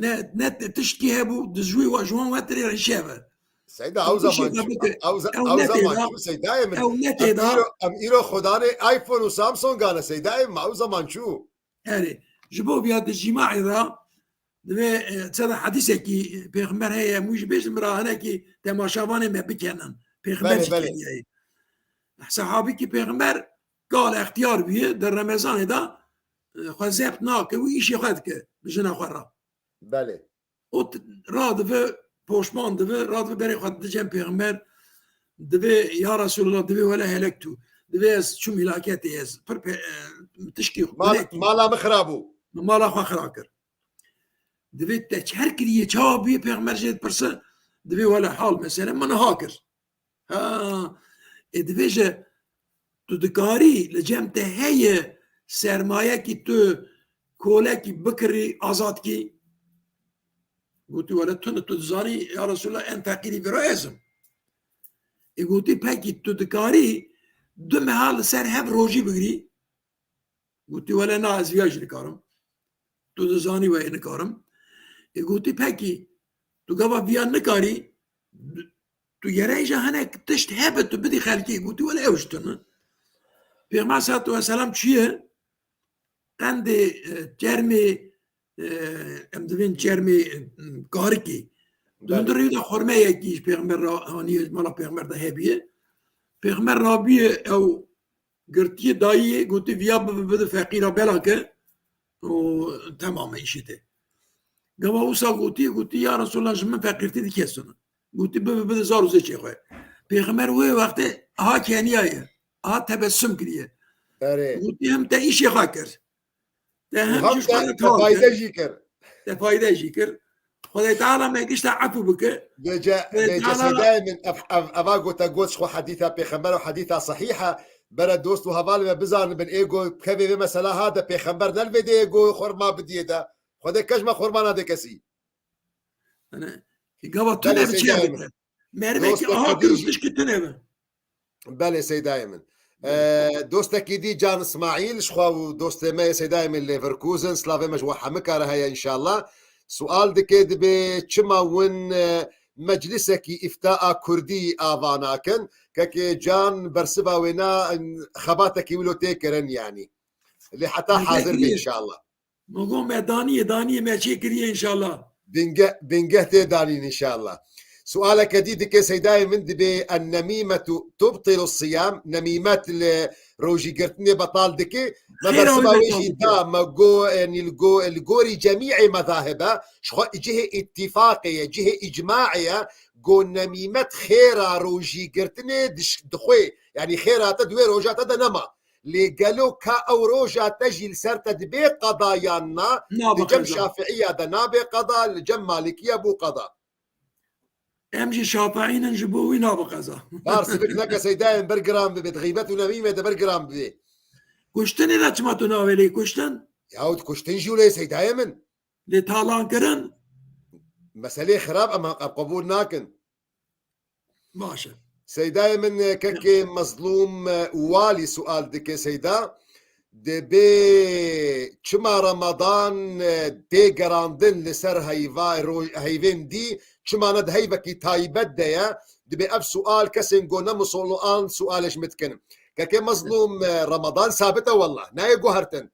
ne, ne tiştkî hebû, dijwî wa ji wan wetirê re şeve. Seyda, ew zaman çû. Ew zaman çû, Seydayê min. Ew ne têda. Em îro, em îro xwedanê iPhone û Samsung ane, Seydayê min, ew zaman çû. Erê, ji bo viya di cîmahê de divê, e, çi de hedîsekî pêxember heye, em wî jî bêjin, bira hinekî temaşavanê me bikenin. Pêxember jî keniyaye. Sehabîkî pêxember gal extiyar bûye, di Remezanê de, e, xwe zebt nake, wî îşê xwe dike, bi jina xwe re. Belê. O t-, radive, poşman dive, radive berê xwe dide cem pêxember, divê, ya Resulallah, divê wele helek tu. Divê ez çûm hîlaketê, ez pir pê-, e, tişkî xwe Mal-, mala min xira bû. Mala xwe xira kir. Divê te çer kiriye, çawa bûye, pêxember jê dipirse, divê wele hal, mesele min niha kir. Ha, ê dibêje, tu dikarî, li cem te heye sermayekî tu kolekî bikirî, azad kî? Gotî, wele tu, tu dizanî, ya Resulallah, en feqîrî vira ez im. Ê gotî, pekî tu dikarî du meha li ser hev rojî bigirî? Gotî, wele na, ez viya jî nikarim. Tu dizanî wê nikarim. Ê gotî, pekî, tu gava viya nikarî, tu gerê jî hinek tişt hebe tu bidî xelkê. Gotî, wele ew ji tu ne. Pêxember salatu weselam çûye, qendê, e, çermê, e, em divên çermê, e, karikê. Di hundirê de xurmeyekî ji pêxember re haniye, mala pêxember de hebiye. Pêxember rabiye ew girtiye dayiyê, gotî, viya bibe bide feqîra belake û temam e, îşê te. Gava wisa gotiye, gotî, ya Resulallah, ji min feqîrtî dikesine. Gotî, bibe bide zar û zêçê xwe. Pêxember wê wextê aha keniyaye, aha tebessum kiriye. Erê. Gotî, hem te îşê xwe kir. Te hem jî xwe te fayde jî kir. Te fayde jî kir. Xwedê Teala me gişta efû bike. Vêce, vêce Seydayê min, ev, ev, eva gote got ji xwe hedîta pêxember û hedîta sehîh e. Bere dost û hevalê me bizanibin, ê go kevê vê mesela ha de pêxember ne li vê dê ê go xurma bidiyê de. Xwedê keş me xurma nade kesî. Gava tune bi çiya bike. Merivekî aha kir û tişkî tune be. Belê, Seydayê min. Belê. Ee, dostekî dî Can Îsmaîl, ji xwe û dostê me yê Seydayê min Leverkusen, slavê me ji we hemika re heye înşallah. Sual dike, dibê çima win, e, meclisekî îftaa kurdî ava nakin? Kekê Can bersiva wêna, xebatekî wilo tê kirin yanî. Lê heta hazir be înşallah. Min got me daniyê, daniyê me çêkiriye înşallah. Bingeh, bingeh tê danîn înşallah. Sualeke dî dike Seydayê min, dibê en-nemîmetu tubtilu siyam, nemîmet li rojîgirtinê betal dike. Me bersiva wê jî da, me go, yanî li go, li gorî cemîê mezahibe, ji xwe cihê îttifaqê ye, cihê îcmaê ye, go nemîmet xêra rojîgirtinê diş-, dixwê, yanî xêra te di wê roja te de nema. Lê gelo ka ew roja te jî li ser te dibe qeda yan na? Di cem Şafiiya de nabe qeda, li cem Malikiya bû qeda. Em jî Şafiî nin, ji bo wî nabe qeza. Bar sivik neke Seydayê min, ber giran bibe, di xîbet û nemîmê de ber giran bibe. Kuştinê de çima tu navê lê kuştin? Yahut kuştin jî wile Seydayê min. Lê talan kirin? Meselê xirab em, em qebûl nakin. Baş e. Seydayê min, e, kekê Mezlûm, e, Walî sual dike Seyda. Dibê çima Ramadan, e, tê gerandin li ser heyva-, roj-, heyvên dî, çima ne di heyvekî taybet de ye? Dibê ev sual kesên ku ne musulman sualê ji min dikin. Kekê Mezlûm, e, Ramadan sabit e wallah. Nayê guhertin.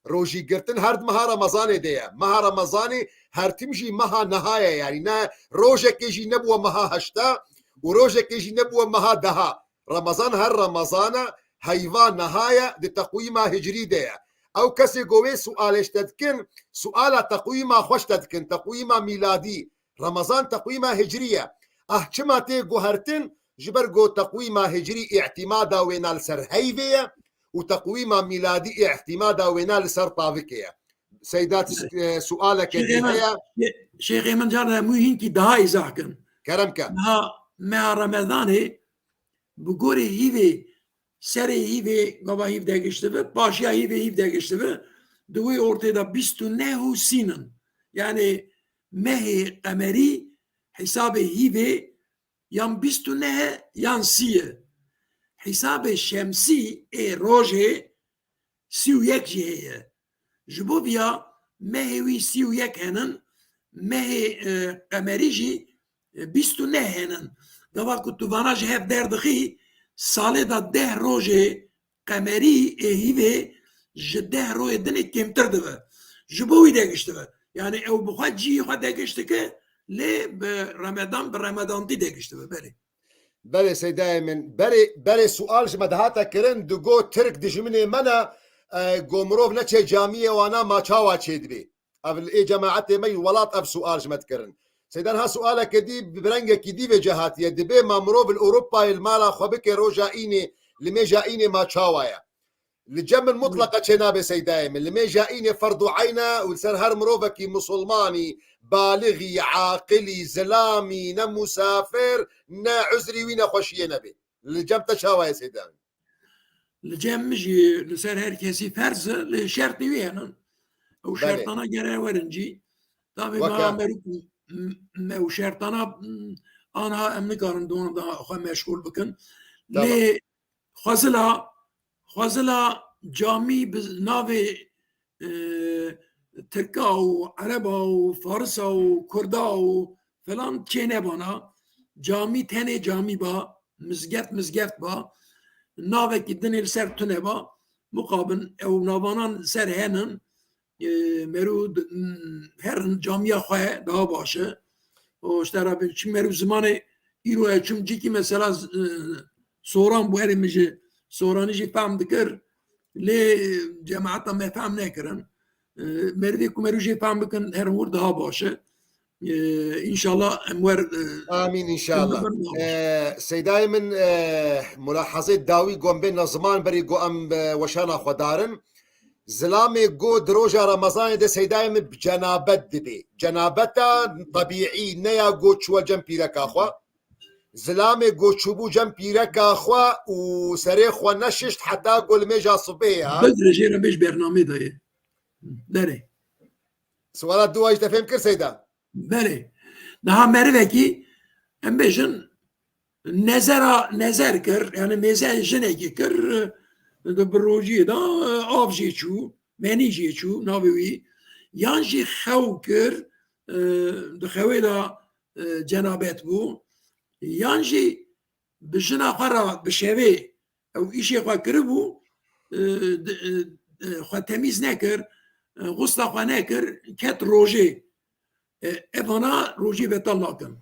Rojî girtin her di meha Remezanê de ye. Meha Remezanê her tim jî meha niha ye. Yanî ne rojekê jî nebûwe meha heşta û rojekê jî nebûwe meha deha. Remezan her Remezan e, heyva niha ye, di teqwîma hicrî de ye. Ew kesê ku wê sualê ji te dikin, suala teqwîma xwe ji te dikin, teqwîma mîladî. Remezan teqwîma hicrî ye. Ah çima tê guhertin? Ji ber ku teqwîma hicrî îtîmada wêna li ser heyvê ye û teqwîma mîladî îtîmada wêna li ser tavikê ye. Seyda, e, sualeke dî heye. Şêxê min, şê-, şêxê min carna hemû hînkî daha îzah kin. Kerem ke. Meha, meha Remezanê bi gorê hîvê, serê hîvê, gava hîv degiştibi, paşiya hîvê hîv degiştibi, di wê ortê de bîst û neh û sînin. Yanî mehê qemerî hesabê hîvê yan bîst û neh e yan sî ye. Hesabê şemsî ê rojê sî û yek jî heye. Ji bo viya mehê wî sî û yek henin, mehê, e, qemerî jî, e, bîst û neh henin. Gava ku tu vana ji hev derdixî, salê de deh rojê qemerî ê hîvê ji deh rojê dinê kêmtir dibe. Ji bo wî de giştibe. Yani ew bi xwe cihê xwe de giş dike, lê bi Remedan, bi Remedantî de giş dibe. Belê. Belê, seydayê min. Berê, berê sual ji me dihate kirin, digot Tirk dijminê me ne, e, go mirov neçe camiyê wana ma çawa çêdibê? Ev li ê cemaetê me yî welat ev sual ji me dikirin. Seydan ha sualeke dî bi rengekî dî vê cihatiye. Dibê ma mirov li Ewropayê li mala xwe bike roja înê, li mêja înê ma çawa ye? Li cem min mutleqa çênabe seydayê min. Li mêja înê ferdu eyne û li ser her mirovekî musulmanî, balixî, aqilî, zilamî, ne musafir, ne uzrî wî nexweşiyê nebê. Li cem te çawa ye seydayê min? Li cem min jî li ser her kesî ferz e, lê şertê wî hene. Ew Belê. şertana gere werin cî. Tabî Weke. me, me, me û şertana, m, anha em nikarin di wan de xwe meşgûl bikin. Tamam. Lê xwezila, xwezila camî bi navê, e, Tirka û Ereba û Farisa û Kurda û filan çê nebana. Camî tenê camî ba, mizgeft mizgeft ba, navekî dinê li ser tune ba. Muqabin ew navanan ser henin, e, merû d-, m, herin camiya xwe daha baş e. O işte Rabbi, çi merû zimanê îro ye, çim cîkî mesela z-, e, soran bû, herê min ji soranî jî fehm dikir, lê cemaeta me fehm nekirin. E, merivê ku merû jê fehm bikin, herin wir daha baş e. E, înşallah em wer, e, Amîn înşallah. em wer E, seydayê min, e, mulahazê dawî gom bê na ziman berî go em, e, weşana xwe darin. Zilamê go di roja Remezanê de seydayê min bi cenabet dibê. Cenabeta tebîî, ne ya go çûwe cem pîreka xwe. Zilamê go çûbû cem pîreka xwe û serê xwe neşişt heta go li mêja sibê ya. Bedre jê re bêj bernamê de ye. Derê. Suala dua jî te fêm kir seyda? Belê. Niha merivekî, em bêjin, nezera, nezer kir, yani mêze jinekî kir, e, di bi rojiyê de, e, av jê çû, menî jê çû, navê wî, yan jî xew kir, e, di xewê de, e, cenabet bû, yan jî bi jina xwe re bi şevê ew îşê xwe kiribû, e, di, e, e, xwe temîz nekir, e, xusla xwe nekir, ket rojê. E, evana rojî betal nakin.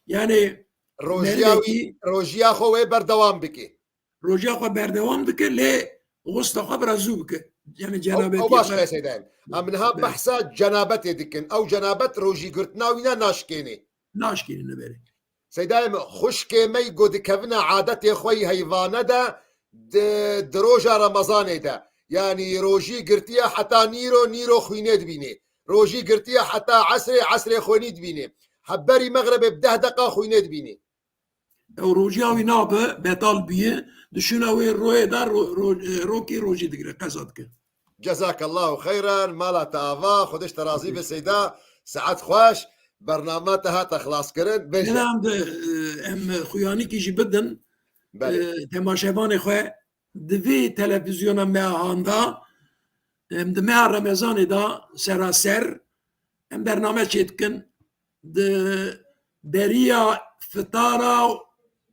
Yani Rojiya wî, merekî rojiya xwe wê berdewam bike. Rojiya xwe berdewam dike, lê xusla xwe bira zû bike. Yani Ew, ew cenabetî baş xwe qeseyden. Em niha Evet. behsa cenabetê dikin. Ew cenabet rojî girtina wî ne naşkênê. Naşkênî neberê. Seydayê min, xwişkê me ku dikevine adetê xwe yî heyvane de, di, di roja Remezanê de. Yanî rojî girtiye heta nîro, nîro xwînê dibînê. Rojî girtiye heta esrê, esrê xwînî dibînê. Heberî mexrebê bi deh deqa xwînê dibînê. Ew rojiya wî nabe, betal bûye, dişûna wê royê de ro-, ro-, e, rokê rojî digire, qeza dike. Cezakallahu xeyran, mala te ava, Xwedê ji te razî be seyda, saet xweş, bernama te hate xilaskirin, bêje. Em de, e, em xuyanîkî jî bidin, Belê. e, temaşevanê xwe di vê televîzyona me handa, em di meha Remezanê de seraser, em bername çêdikin, di beriya fitara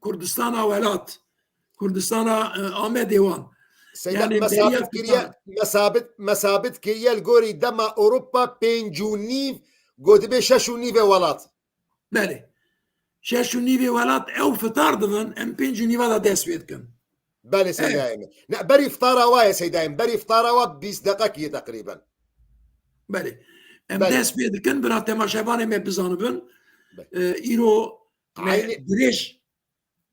Kurdistana welat, Kurdistana, e, Amedê wan. Seyda, Yani me beriya sabit kiriye, fitar. me sabit, me sabit kiriye li gorî dema Ewropa pênc û nîv, go dibe şeş û nîvê welat. Belê. Şeş û nîvê welat ew fitar dibin, em pênc û nîva de dest pê dikin. Belê, Evet. seydayê min. Ne, berî iftara wa ye, seydayê min. Berî iftara wa bîst deqekî ye teqrîben. Belê. Em Belê. dest pê dikin, bira temaşevanê me bizanibin. Belê. E, îro me Aynı dirêj,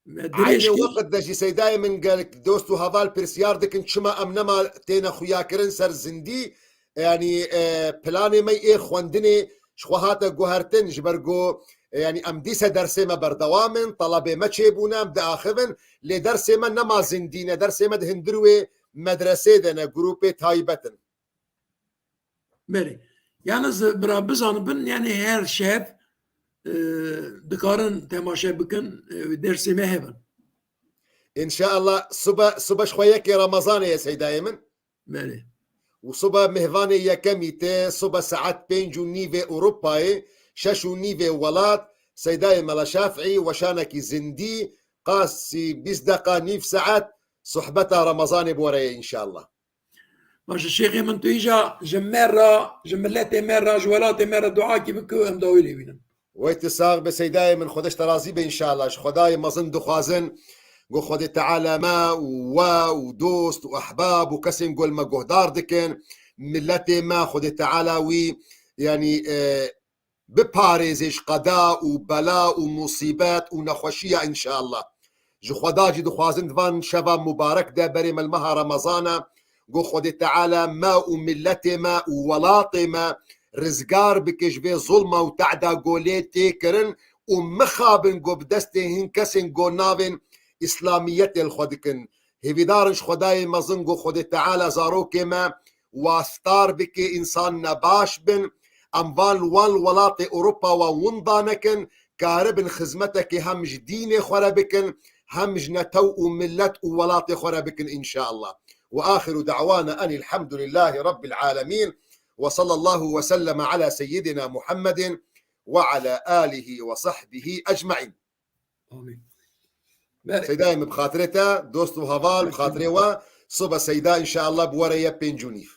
me dirêj Aynı kir. wexit de jî seydayê min gelek dost û heval pirsyar dikin, çima em nema têne xuyakirin ser zindî? Yanî, e, planê me ê xwendinê ji xwe hate guhertin, ji ber ku, e, yanî em dîse dersê me berdewam in, telebê me çêbûne, em diaxivin, lê dersê me nema zindî ne, dersê me di hundir wê medresê de ne, grûpê taybet in. Belê. Yalnız, e, bira bizanibin, yani her şev, e, dikarin temaşe bikin, e, dersê me hebin. Înşallah sibe, sibe ji xwe yekê Remezanê ye seydayê min. Belê. Û sibe mêvanê yekemî tê, sibe saet pênc û nîvê Ewropayê, şeş û nîvê welat, Seydayê Mela Şafî weşanekî zindî, qasî bîst deqa, nîv saet, sohbeta Remezanê bi we re ye înşallah. Baş e, şêxê min, tu îja ji me re, ji miletê me re, ji welatê me re duakî bike û em dawî lê bînin. Wey tu sax be Seydayê min, Xwedê ji te razî be înşallah. Ji Xwedayê mezin dixwazin, go Xwedê Teala me û we û dost û ehbab û kesên go li me guhdar dikin, miletê me Xwedê Teala wî, yanî, e, biparêzê ji qeda û bela û musîbet û nexweşiya înşallah. Ji Xweda jî dixwazin di van şeva mubarek de berê me li meha Remezana, go Xwedê Teala me û miletê me û welatê me rizgar bike ji vê zulma û tehda go lê tê kirin û mixabin go bi destê hin kesên go navên Îslamiyetê li xwe dikin. Hêvîdar in ji Xwedayê mezin go Xwedê Teala zarokê me wastar bike, însan nebaş bin. Em van li wan li welatê Ewropa wa winda nekin, karibin xizmetekê hem ji dînê xwe re bikin, hem ji netew û millet û welatê xwe re bikin înşallah. Ve axiru da'wana enil hamdulillahî rabbil alemin. Ve sallallahu ve sellem ala seyyidina Muhammedin ve ala alihi ve sahbihi ecmaîn. Amîn. Seydayê min, bi xatirê te, dost û heval, bi xatirê we, sibe Seyda înşallah bi we re ye pênc û nîv.